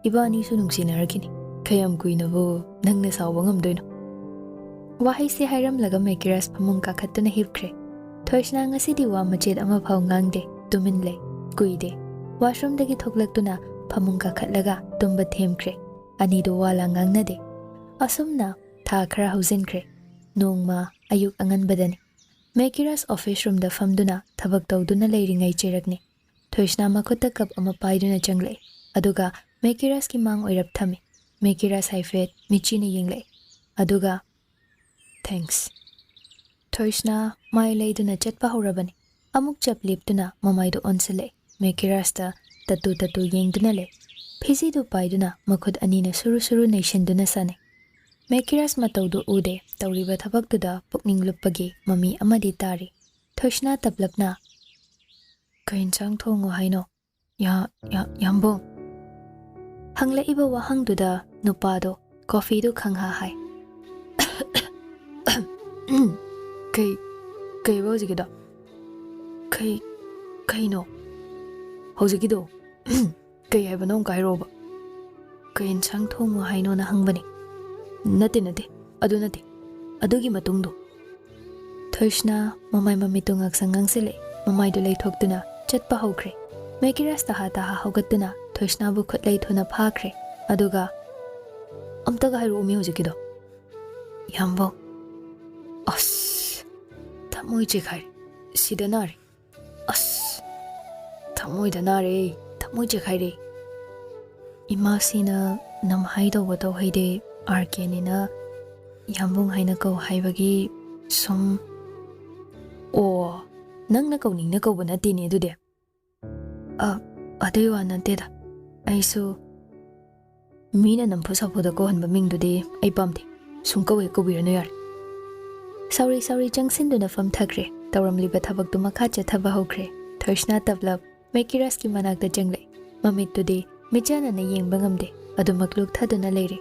ꯏꯕꯥꯅꯤꯁꯨ ꯅꯨꯡꯁꯤꯅꯔꯛꯈꯤꯅꯤ꯫ ꯀꯌꯥꯝ ꯀꯨꯏꯅꯕꯨ ꯅꯪꯅ ꯁꯥꯎꯕ ꯉꯝꯗꯣꯏꯅꯣ?" ꯋꯥꯍꯩꯁꯦ ꯍꯥꯏꯔꯝꯂꯒ ꯃꯦꯀꯤꯔꯥꯁ ꯐꯃꯨꯡ ꯀꯥꯈꯠꯇꯨꯅ ꯍꯤꯞꯈ꯭ꯔꯦ꯫ ꯊꯣꯏꯁꯅꯥ ꯉꯁꯤꯗꯤ ꯋꯥ ꯃꯆꯦꯠ ꯑꯃꯐꯥꯎ ꯉꯥꯡꯗꯦ, ꯇꯨꯃꯤꯟ ꯂꯩ꯫ ꯀꯨꯏꯗꯦ꯫ ꯋꯥꯁꯔꯨꯝꯗꯒꯤ ꯊꯣꯛꯂꯛꯇꯨꯅ ꯐꯃꯨꯡ ꯀꯥꯈꯠꯂꯒ ꯇꯨꯝꯕ ꯊꯦꯝꯈ꯭ꯔꯦ꯫ ꯑꯅꯤꯗꯨ ꯋꯥ ꯂꯥꯡ ꯉꯥꯡꯅꯗꯦ꯫ ꯑꯁꯨꯝꯅ ꯊꯥ ꯈꯔ ꯍꯧꯖꯤꯟꯈ꯭ꯔꯦ꯫ ꯅꯣꯡꯃ ꯑꯌꯨꯛ ꯑꯉꯟꯕꯗꯅꯤ꯫ ꯃꯦꯀꯤꯔꯥꯁ ꯑꯣꯐꯤꯁ ꯔꯨꯝꯗ ꯐꯝꯗꯨꯅ ꯊꯕꯛ ꯇꯧꯗꯨꯅ ꯂꯩꯔꯤꯉꯩ ꯆꯩꯔꯛꯅꯤ꯫ ꯊꯣꯏꯁꯅꯥ ꯃꯈꯨꯠꯇ ꯀꯞ ꯑꯃ ꯄꯥꯏꯗꯨꯅ ꯆꯪꯂꯛꯏ꯫ ꯑꯗꯨꯒ ꯃꯦꯀꯤꯔꯥꯁꯀꯤ ꯃꯥꯡ ꯑꯣꯏꯔꯞ ꯊꯝꯃꯤ꯫ ꯃꯦꯀꯤꯔꯥꯁ ꯍꯥꯏꯐꯦꯠ ꯃꯤꯠꯆꯤꯅ ꯌꯦꯡꯂꯛꯏ꯫ ꯑꯗꯨꯒ, "ꯊꯦꯡꯛꯁ꯫" ꯊꯣꯏꯁꯅꯥ ꯃꯥꯏ ꯂꯩꯗꯨꯅ ꯆꯠꯄ ꯍꯧꯔꯕꯅꯤ꯫ ꯑꯃꯨꯛ ꯆꯞ ꯂꯦꯞꯇꯨꯅ ꯃꯃꯥꯏꯗꯨ ꯑꯣꯟꯁꯤꯜꯂꯛꯏ꯫ ꯃꯦꯀꯤꯔꯥꯁꯇ ꯇꯠꯇꯨ ꯇꯠꯇꯨ ꯌꯦꯡꯗꯨꯅ ꯂꯩ꯫ ꯐꯤꯖꯤꯗꯨ ꯄꯥꯏꯗꯨꯅ ꯃꯈꯨꯠ ꯑꯅꯤꯅ ꯁꯨꯔꯨ ꯁꯨꯔꯨ ꯅꯩꯁꯤꯟꯗꯨꯅ ꯁꯥꯟꯅꯩ꯫ ꯃꯦꯀꯤꯔꯥꯁ ꯃꯇꯧꯗꯨ ꯎꯗꯦ꯫ ꯇꯧꯔꯤꯕ ꯊꯕꯛꯇꯨꯗ ꯄꯨꯛꯅꯤꯡ ꯂꯨꯞꯄꯒꯤ ꯃꯃꯤ ꯑꯃꯗꯤ ꯇꯥꯔꯤ꯫ ꯊꯣꯏꯁꯅꯥ ꯇꯞꯂꯞꯅ, "ꯀꯩ ꯏꯟꯁꯥꯡ ꯊꯣꯡꯉꯣ ꯍꯥꯏꯅꯣ, ꯌꯥ-, ꯌꯥ-, ꯌꯥꯝꯕꯨꯡ?" ꯍꯪꯂꯛꯏꯕ ꯋꯥꯍꯪꯗꯨꯗ ꯅꯨꯄꯥꯗꯣ ꯀꯣꯐꯤꯗꯨ ꯈꯪꯍꯥ ꯍꯥꯏ꯫ "ꯀꯩ, ꯀꯩꯕ ꯍꯧꯖꯤꯛꯀꯤꯗꯣ? ꯀꯩ, ꯀꯩꯅꯣ? ꯍꯧꯖꯤꯛꯀꯤꯗꯣ?" "ꯀꯩ ꯍꯥꯏꯕꯅꯣ? ꯑꯃꯨꯛꯀ ꯍꯥꯏꯔꯛꯑꯣꯕ꯫ ꯀꯩ ꯏꯟꯁꯥꯡ ꯊꯣꯡꯉꯣ ꯍꯥꯏꯅꯣꯅ ꯍꯪꯕꯅꯦ?" "ꯅꯠꯇꯦ, ꯅꯠꯇꯦ, ꯑꯗꯨ ꯅꯠꯇꯦ, ꯑꯗꯨꯒꯤ ꯃꯇꯨꯡꯗꯣ꯫" ꯊꯣꯏꯁꯅꯥ ꯃꯃꯥꯏ ꯃꯃꯤꯠꯇꯨ ꯉꯥꯛꯁꯪ ꯉꯥꯡꯁꯤꯜꯂꯛꯏ꯫ ꯃꯃꯥꯏꯗꯨ ꯂꯩꯊꯣꯛꯇꯨꯅ ꯆꯠꯄ ꯍꯧꯈ꯭ꯔꯦ꯫ ꯃꯦꯀꯤꯔꯥꯁ ꯇꯍꯥ ꯇꯍꯥ ꯍꯧꯒꯠꯇꯨꯅ ꯊꯣꯏꯁꯅꯥꯕꯨ ꯈꯨꯠꯂꯩ ꯊꯨꯅ ꯐꯥꯈ꯭ꯔꯦ꯫ ꯑꯗꯨꯒ, "ꯑꯝꯇꯒ ꯍꯥꯏꯔꯛꯑꯣꯃꯤ ꯍꯧꯖꯤꯛꯀꯤꯗꯣ꯫" "ꯌꯥꯝꯕꯧ, ꯑꯁ, ꯊꯃꯣꯏ ꯆꯦꯈꯥꯏꯔꯦ꯫ ꯁꯤꯗ ꯅꯥꯔꯦ꯫ ꯑꯁ, ꯊꯃꯣꯏꯗ ꯅꯥꯔꯦ, ꯊꯃꯣꯏ ꯆꯦꯈꯥꯏꯔꯦ꯫ ꯏꯃꯥꯁꯤꯅ ꯅꯝꯍꯥꯏ ꯇꯧꯕ ꯇꯧꯍꯩꯗꯦ, ꯑꯥꯔ ꯀꯦꯅꯤꯅ ꯌꯥꯝꯕꯨꯡ ꯍꯥꯏꯅ ꯀꯧ ꯍꯥꯏꯕꯒꯤ ꯁꯨꯝ꯫" "ꯑꯣ, ꯅꯪꯅ ꯀꯧꯅꯤꯡꯅ ꯀꯧꯕ ꯅꯠꯇꯦꯅꯦ ꯑꯗꯨꯗꯤ?" "ꯑ, ꯑꯗꯨꯏ ꯋꯥ ꯅꯠꯇꯦꯗ꯫ ꯑꯩꯁꯨ ꯃꯤꯅ ꯅꯝꯐꯨ ꯁꯥꯐꯨꯗ ꯀꯧꯍꯟꯕ ꯃꯤꯡꯗꯨꯗꯤ ꯑꯩ ꯄꯥꯝꯗꯦ꯫ ꯁꯨꯡꯀꯧ ꯍꯦꯛ ꯀꯧꯕꯤꯔꯅꯨ ꯌꯥꯔꯦ꯫" ꯁꯥꯎꯔꯤ ꯁꯥꯎꯔꯤ ꯆꯪꯁꯤꯟꯗꯨꯅ ꯐꯝꯊꯈ꯭ꯔꯦ꯫ ꯇꯧꯔꯝꯂꯤꯕ ꯊꯕꯛꯇꯨ ꯃꯈꯥ ꯆꯠꯊꯕ ꯍꯧꯈ꯭ꯔꯦ꯫ ꯊꯣꯏꯁꯅꯥ ꯇꯞꯂꯞ ꯃꯦꯀꯤꯔꯥꯁꯀꯤ ꯃꯅꯥꯛꯇ ꯆꯪꯂꯛꯏ꯫ ꯃꯃꯤꯠꯇꯨꯗꯤ ꯃꯤꯠꯆꯥꯟꯅꯅ ꯌꯦꯡꯕ ꯉꯝꯗꯦ꯫ ꯑꯗꯨꯃꯛ ꯂꯨꯞꯊꯗꯨꯅ ꯂꯩꯔꯤ꯫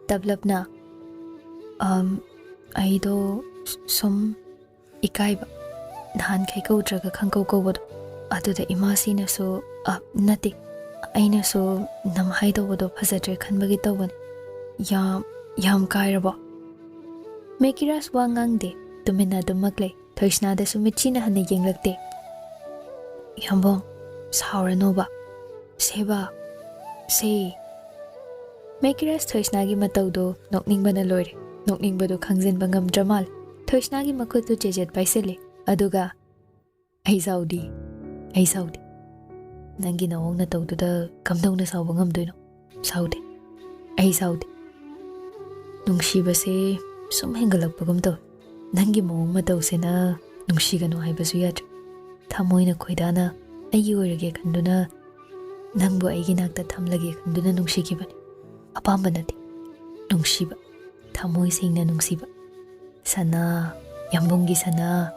ꯇꯞꯂꯞꯅ, "ꯑꯝ, ꯑꯩꯗꯣ ꯁꯨꯝ ꯏꯀꯥꯏꯕ, ꯅꯍꯥꯟꯈꯩ ꯀꯧꯗ꯭ꯔꯒ ꯈꯪꯀꯧ ꯀꯧꯕꯗꯣ꯫ ꯑꯗꯨꯗ ꯏꯃꯥꯁꯤꯅꯁꯨ, ꯑ, ꯅꯠꯇꯦ, ꯑꯩꯅꯁꯨ ꯅꯝꯍꯥꯏ ꯇꯧꯕꯗꯣ ꯐꯖꯗ꯭ꯔꯦ ꯈꯟꯕꯒꯤ ꯇꯧꯕꯅꯦ꯫ ꯌꯥꯝ, ꯌꯥꯝ ꯀꯥꯏꯔꯕꯣ?" ꯃꯦꯀꯤꯔꯥꯁ ꯋꯥ ꯉꯥꯡꯗꯦ, ꯇꯨꯃꯤꯟꯅ ꯑꯗꯨꯃꯛ ꯂꯩ꯫ ꯊꯣꯏꯁꯅꯥꯗꯁꯨ ꯃꯤꯠꯁꯤꯅ ꯍꯟꯅ ꯌꯦꯡꯂꯛꯇꯦ꯫ "ꯌꯥꯝꯕꯣꯡ, ꯁꯥꯎꯔꯅꯣꯕ꯫ ꯁꯦꯕꯥ, ꯁꯦ꯫" ꯃꯦꯀꯤꯔꯥꯁ ꯊꯣꯏꯁꯅꯥꯒꯤ ꯃꯇꯧꯗꯣ ꯅꯣꯛꯅꯤꯡꯕꯅ ꯂꯣꯏꯔꯦ꯫ ꯅꯣꯛꯅꯤꯡꯕꯗꯣ ꯈꯪꯖꯤꯟꯕ ꯉꯝꯗ꯭ꯔ ꯃꯥꯜꯂꯦ꯫ ꯊꯣꯏꯁꯅꯥꯒꯤ ꯃꯈꯨꯠꯇꯨ ꯆꯦꯖꯦꯠ ꯄꯥꯏꯁꯤꯜꯂꯦ꯫ ꯑꯗꯨꯒ, "ꯑꯩ ꯁꯥꯎꯗꯦ, ꯑꯩ ꯁꯥꯎꯗꯦ꯫ ꯅꯪꯒꯤ ꯅꯑꯣꯡ ꯅꯇꯧꯗꯨꯗ ꯀꯝꯗꯧꯅ ꯁꯥꯎꯕ ꯉꯝꯗꯣꯏꯅꯣ? ꯁꯥꯎꯗꯦ, ꯑꯩ ꯁꯥꯎꯗꯦ꯫ ꯅꯨꯡꯁꯤꯕꯁꯦ ꯁꯨꯝ ꯍꯦꯟꯒꯠꯂꯛꯄꯒꯨꯝ ꯇꯧꯏ꯫ ꯅꯪꯒꯤ ꯃꯑꯣꯡ ꯃꯇꯧꯁꯤꯅ ꯅꯨꯡꯁꯤꯒꯅꯨ ꯍꯥꯏꯕꯁꯨ ꯌꯥꯗ꯭ꯔꯦ꯫ ꯊꯃꯣꯏꯅ ꯈꯣꯏꯗꯥꯅ ꯑꯩꯒꯤ ꯑꯣꯏꯔꯒꯦ ꯈꯟꯗꯨꯅ, ꯅꯪꯕꯨ ꯑꯩꯒꯤ ꯅꯥꯛꯇ ꯊꯝꯂꯒꯦ ꯈꯟꯗꯨꯅ ꯅꯨꯡꯁꯤꯈꯤꯕꯅꯤ꯫ ꯑꯄꯥꯝꯕ ꯅꯠꯇꯦ, ꯅꯨꯡꯁꯤꯕ, ꯊꯃꯣꯏ ꯁꯦꯡꯅ ꯅꯨꯡꯁꯤꯕ꯫ ꯁꯅꯥ, ꯌꯥꯝꯕꯨꯡꯒꯤ ꯁꯅꯥ꯫"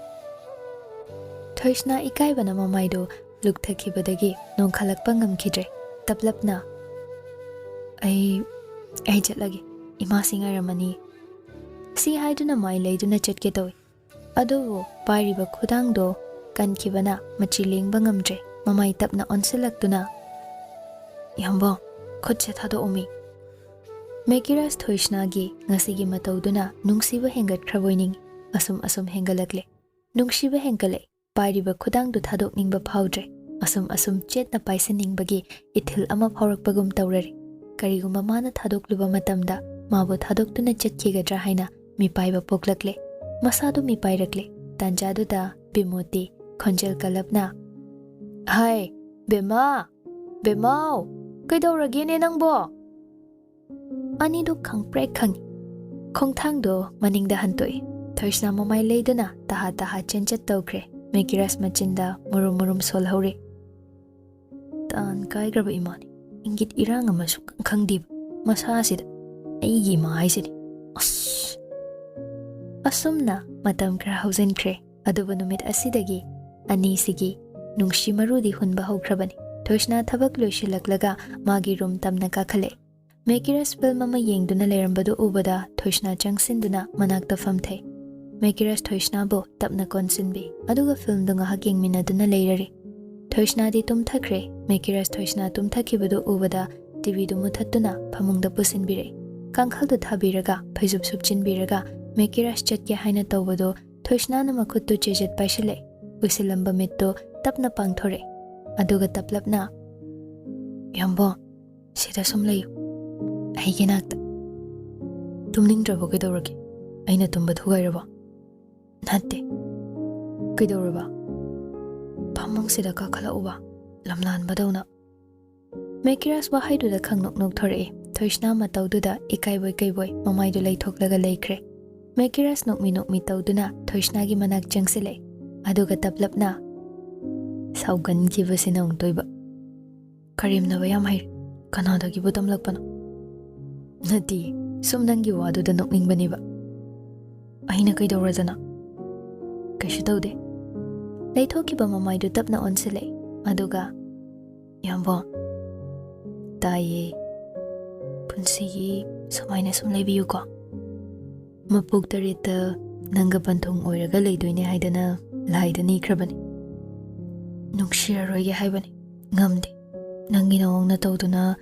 ꯊꯣꯏꯁꯅꯥ ꯏꯀꯥꯏꯕꯅ ꯃꯃꯥꯏꯗꯨ ꯂꯨꯛꯊꯈꯤꯕꯗꯒꯤ ꯅꯣꯡꯈꯠꯂꯛꯄ ꯉꯝꯈꯤꯗ꯭ꯔꯦ꯫ ꯇꯞꯂꯞꯅ, "ꯑꯩ, ꯑꯩ ꯆꯠꯂꯒꯦ꯫ ꯏꯃꯥꯁꯤ ꯉꯥꯏꯔꯝꯃꯅꯤ꯫ ꯁꯤ ꯍꯥꯏꯗꯨꯅ ꯃꯥꯏ ꯂꯩꯗꯨꯅ ꯆꯠꯀꯦ ꯇꯧꯏ꯫ ꯑꯗꯨꯕꯨ ꯄꯥꯏꯔꯤꯕ ꯈꯨꯗꯥꯡꯗꯣ ꯀꯟꯈꯤꯕꯅ ꯃꯆꯤ ꯂꯦꯡꯕ ꯉꯝꯗ꯭ꯔꯦ꯫ ꯃꯃꯥꯏ ꯇꯞꯅ ꯑꯣꯟꯁꯤꯜꯂꯛꯇꯨꯅ, "ꯏꯌꯥꯝꯕ, ꯈꯨꯠꯁꯦ ꯊꯥꯗꯣꯛꯑꯣꯃꯤ꯫" ꯃꯦꯀꯤꯔꯥꯁ ꯊꯣꯏꯁꯅꯥꯒꯤ ꯉꯁꯤꯒꯤ ꯃꯇꯧꯗꯨꯅ ꯅꯨꯡꯁꯤꯕ ꯍꯦꯟꯒꯠꯈ꯭ꯔꯕꯣꯏ ꯅꯤꯡꯏ꯫ ꯑꯁꯨꯝ ꯑꯁꯨꯝ ꯍꯦꯟꯒꯠꯂꯛꯂꯦ꯫ ꯅꯨꯡꯁꯤꯕ ꯍꯦꯟꯒꯠꯂꯛꯏ꯫ ꯄꯥꯏꯔꯤꯕ ꯈꯨꯗꯥꯡꯗꯨ ꯊꯥꯗꯣꯛꯅꯤꯡꯕ ꯐꯥꯎꯗ꯭ꯔꯦ꯫ ꯑꯁꯨꯝ ꯑꯁꯨꯝ ꯆꯦꯠꯅ ꯄꯥꯏꯁꯤꯟꯅꯤꯡꯕꯒꯤ ꯏꯊꯤꯜ ꯑꯃ ꯐꯥꯎꯔꯛꯄꯒꯨꯝ ꯇꯧꯔꯔꯤ꯫ ꯀꯔꯤꯒꯨꯝꯕ ꯃꯥꯅ ꯊꯥꯗꯣꯛꯂꯨꯕ ꯃꯇꯝꯗ ꯃꯥꯕꯨ ꯊꯥꯗꯣꯛꯇꯨꯅ ꯆꯠꯈꯤꯒꯗ꯭ꯔꯥ ꯍꯥꯏꯅ ꯃꯤꯄꯥꯏꯕ ꯄꯣꯛꯂꯛꯂꯦ꯫ ꯃꯁꯥꯗꯨ ꯃꯤꯄꯥꯏꯔꯛꯂꯦ꯫ ꯇꯥꯟꯖꯥꯗꯨꯗ ꯕꯤꯃꯣꯇꯤ ꯈꯣꯟꯖꯦꯜ ꯀꯜꯂꯞꯅ, "ꯍꯥꯏ, ꯕꯦꯝꯃ! ꯕꯦꯝꯃꯥꯎ! ꯀꯩꯗꯧꯔꯒꯦꯅꯦ ꯅꯪꯕꯣ?" ꯑꯅꯤꯗꯨ ꯈꯪꯄ꯭ꯔꯦꯛ ꯈꯪꯏ꯫ ꯈꯣꯡꯊꯥꯡꯗꯣ ꯃꯅꯤꯡꯗ ꯍꯟꯇꯣꯛꯏ꯫ ꯊꯣꯏꯁꯅꯥ ꯃꯃꯥꯏ ꯂꯩꯗꯨꯅ ꯇꯍꯥ ꯇꯍꯥ ꯆꯦꯟꯆꯠ ꯇꯧꯈ꯭ꯔꯦ꯫ ꯃꯦꯀꯤꯔꯥꯁ ꯃꯆꯤꯟꯗ ꯃꯨꯔꯨꯝ ꯃꯨꯔꯨꯝ ꯁꯣꯜꯍꯧꯔꯦ꯫ ꯇꯥꯟ ꯀꯥꯏꯈ꯭ꯔꯕ ꯏꯃꯥꯅꯤ꯫ ꯏꯪꯒꯤꯠ ꯏꯔꯥꯡ ꯑꯃ ꯁꯨꯡꯈꯪ ꯈꯪꯗꯦꯕ꯫ ꯃꯁꯥꯁꯤꯗ ꯑꯩꯒꯤ ꯏꯃꯥ ꯍꯥꯏꯁꯤꯗꯤ꯫ ꯑꯁ! ꯑꯁꯨꯝꯅ ꯃꯇꯝ ꯈꯔ ꯍꯧꯖꯤꯟꯈ꯭ꯔꯦ꯫ ꯑꯗꯨꯕꯨ ꯅꯨꯃꯤꯠ ꯑꯁꯤꯗꯒꯤ ꯑꯅꯤꯁꯤꯒꯤ ꯅꯨꯡꯁꯤ ꯃꯔꯨꯗꯤ ꯍꯨꯟꯕ ꯍꯧꯈ꯭ꯔꯕꯅꯤ꯫ ꯊꯣꯏꯁꯅꯥ ꯊꯕꯛ ꯂꯣꯏꯁꯤꯜꯂꯛꯂꯒ ꯃꯥꯒꯤ ꯔꯨꯝ ꯇꯝꯅ ꯀꯥꯈꯠꯂꯛꯏ꯫ ꯃꯦꯀꯤꯔꯁ ꯐꯤꯜꯝ ꯑꯃ ꯌꯦꯡꯗꯨꯅ ꯂꯩꯔꯝꯕꯗꯨ ꯎꯕꯗ ꯊꯣꯏꯁꯅꯥ ꯆꯪꯁꯤꯟꯗꯨꯅ ꯃꯅꯥꯛꯇ ꯐꯝꯊꯩ꯫ ꯃꯦꯀꯤꯔꯁ ꯊꯣꯏꯁꯅꯥꯕꯨ ꯇꯞꯅ ꯀꯣꯟꯁꯤꯟꯕꯤ, ꯑꯗꯨꯒ ꯐꯤꯜꯝꯗꯨ ꯉꯥꯏꯍꯥꯛ ꯌꯦꯡꯃꯤꯟꯅꯗꯨꯅ ꯂꯩꯔꯔꯤ꯫ ꯊꯣꯏꯁꯅꯥꯗꯤ ꯇꯨꯝꯊꯈ꯭ꯔꯦ꯫ ꯃꯦꯀꯤꯔꯁ ꯊꯣꯏꯁꯅꯥ ꯇꯨꯝꯊꯈꯤꯕꯗꯨ ꯎꯕꯗ ꯇꯤꯚꯤꯗꯨ ꯃꯨꯊꯠꯇꯨꯅ ꯐꯃꯨꯡꯗ ꯄꯨꯁꯤꯟꯕꯤꯔꯛꯏ꯫ ꯀꯥꯡꯈꯜꯗꯨ ꯊꯥꯕꯤꯔꯒ, ꯐꯩꯖꯨꯞ ꯁꯨꯞꯆꯤꯟꯕꯤꯔꯒ, ꯃꯦꯀꯤꯔꯁ ꯆꯠꯀꯦ ꯍꯥꯏꯅ ꯇꯧꯕꯗꯨ ꯊꯣꯏꯁꯅꯥꯅ ꯃꯈꯨꯠꯇꯨ ꯆꯦꯖꯦꯠ ꯄꯥꯏꯁꯤꯜꯂꯛꯏ꯫ ꯎꯏꯁꯤꯜꯂꯝꯕ ꯃꯤꯠꯇꯨ ꯇꯞꯅ ꯄꯥꯡꯊꯣꯔꯛꯏ꯫ ꯑꯗꯨꯒ ꯇꯞꯂꯞꯅ, "ꯏꯌꯥꯝꯕ, ꯁꯤꯗ ꯁꯨꯝ ꯂꯩꯌꯨ, ꯑꯩꯒꯤ ꯅꯥꯛꯇ꯫ ꯇꯨꯝꯅꯤꯡꯗ꯭ꯔꯕꯣ? ꯀꯩꯗꯧꯔꯒꯦ? ꯑꯩꯅ ꯇꯨꯝꯕ ꯊꯨꯒꯥꯏꯔꯕꯣ?" "ꯅꯠꯇꯦ꯫ ꯀꯩꯗꯧꯔꯕ? ꯐꯃꯨꯡꯁꯤꯗ ꯀꯥꯈꯠꯂꯛꯎꯕ, ꯂꯝꯂꯥꯟꯕꯗꯧꯅ꯫" ꯃꯦꯀꯤꯔꯥꯁ ꯋꯥꯍꯩꯗꯨꯗ ꯈꯪꯅꯣꯛ ꯅꯣꯛꯊꯣꯔꯛꯏ꯫ ꯊꯣꯏꯁꯅꯥ ꯃꯇꯧꯗꯨꯗ ꯏꯀꯥꯏꯕꯣꯏ ꯀꯩꯕꯣꯏ ꯃꯃꯥꯏꯗꯨ ꯂꯩꯊꯣꯛꯂꯒ ꯂꯩꯈ꯭ꯔꯦ꯫ ꯃꯦꯀꯤꯔꯥꯁ ꯅꯣꯛꯃꯤ ꯅꯣꯛꯃꯤ ꯇꯧꯗꯨꯅ ꯊꯣꯏꯁꯅꯥꯒꯤ ꯃꯅꯥꯛ ꯆꯪꯁꯤꯜꯂꯛꯏ꯫ ꯑꯗꯨꯒ ꯇꯞꯂꯞꯅ, "ꯁꯥꯎꯒꯟꯈꯤꯕꯁꯤꯅ ꯑꯃꯨꯛꯇꯣꯏꯕ꯫ ꯀꯔꯦꯝꯅꯕ ꯌꯥꯝ ꯍꯩꯔꯦ꯫ ꯀꯅꯥꯗꯒꯤꯕꯨ ꯇꯝꯂꯛꯄꯅꯣ?" "ꯅꯠꯇꯦ, ꯁꯨꯝ ꯅꯪꯒꯤ ꯋꯥꯗꯨꯗ ꯅꯣꯛꯅꯤꯡꯕꯅꯦꯕ꯫" "ꯑꯩꯅ ꯀꯩꯗꯧꯔꯗꯅ?" "ꯀꯩꯁꯨ ꯇꯧꯗꯦ꯫" ꯂꯩꯊꯣꯛꯈꯤꯕ ꯃꯃꯥꯏꯗꯨ ꯇꯞꯅ ꯑꯣꯟꯁꯤꯜꯂꯛꯏ꯫ ꯑꯗꯨꯒ, "ꯏꯌꯥꯝꯕ꯫" "ꯇꯥꯏꯌꯦ꯫" "ꯄꯨꯟꯁꯤꯒꯤ ꯁꯨꯃꯥꯏꯅ ꯁꯨꯝ ꯂꯩꯕꯤꯌꯨꯀꯣ꯫ ꯃꯄꯣꯛ ꯇꯔꯦꯠꯇ ꯅꯪꯒ ꯄꯟꯊꯨꯡ ꯑꯣꯏꯔꯒ ꯂꯩꯗꯣꯏꯅꯦ ꯍꯥꯏꯗꯅ ꯂꯥꯏꯗ ꯅꯤꯈ꯭ꯔꯕꯅꯤ꯫ ꯅꯨꯡꯁꯤꯔꯔꯣꯏꯒꯦ ꯍꯥꯏꯕꯅꯤ, ꯉꯝꯗꯦ꯫ ꯅꯪꯒꯤ ꯅꯑꯣꯡꯅ ꯇꯧꯗꯨꯅ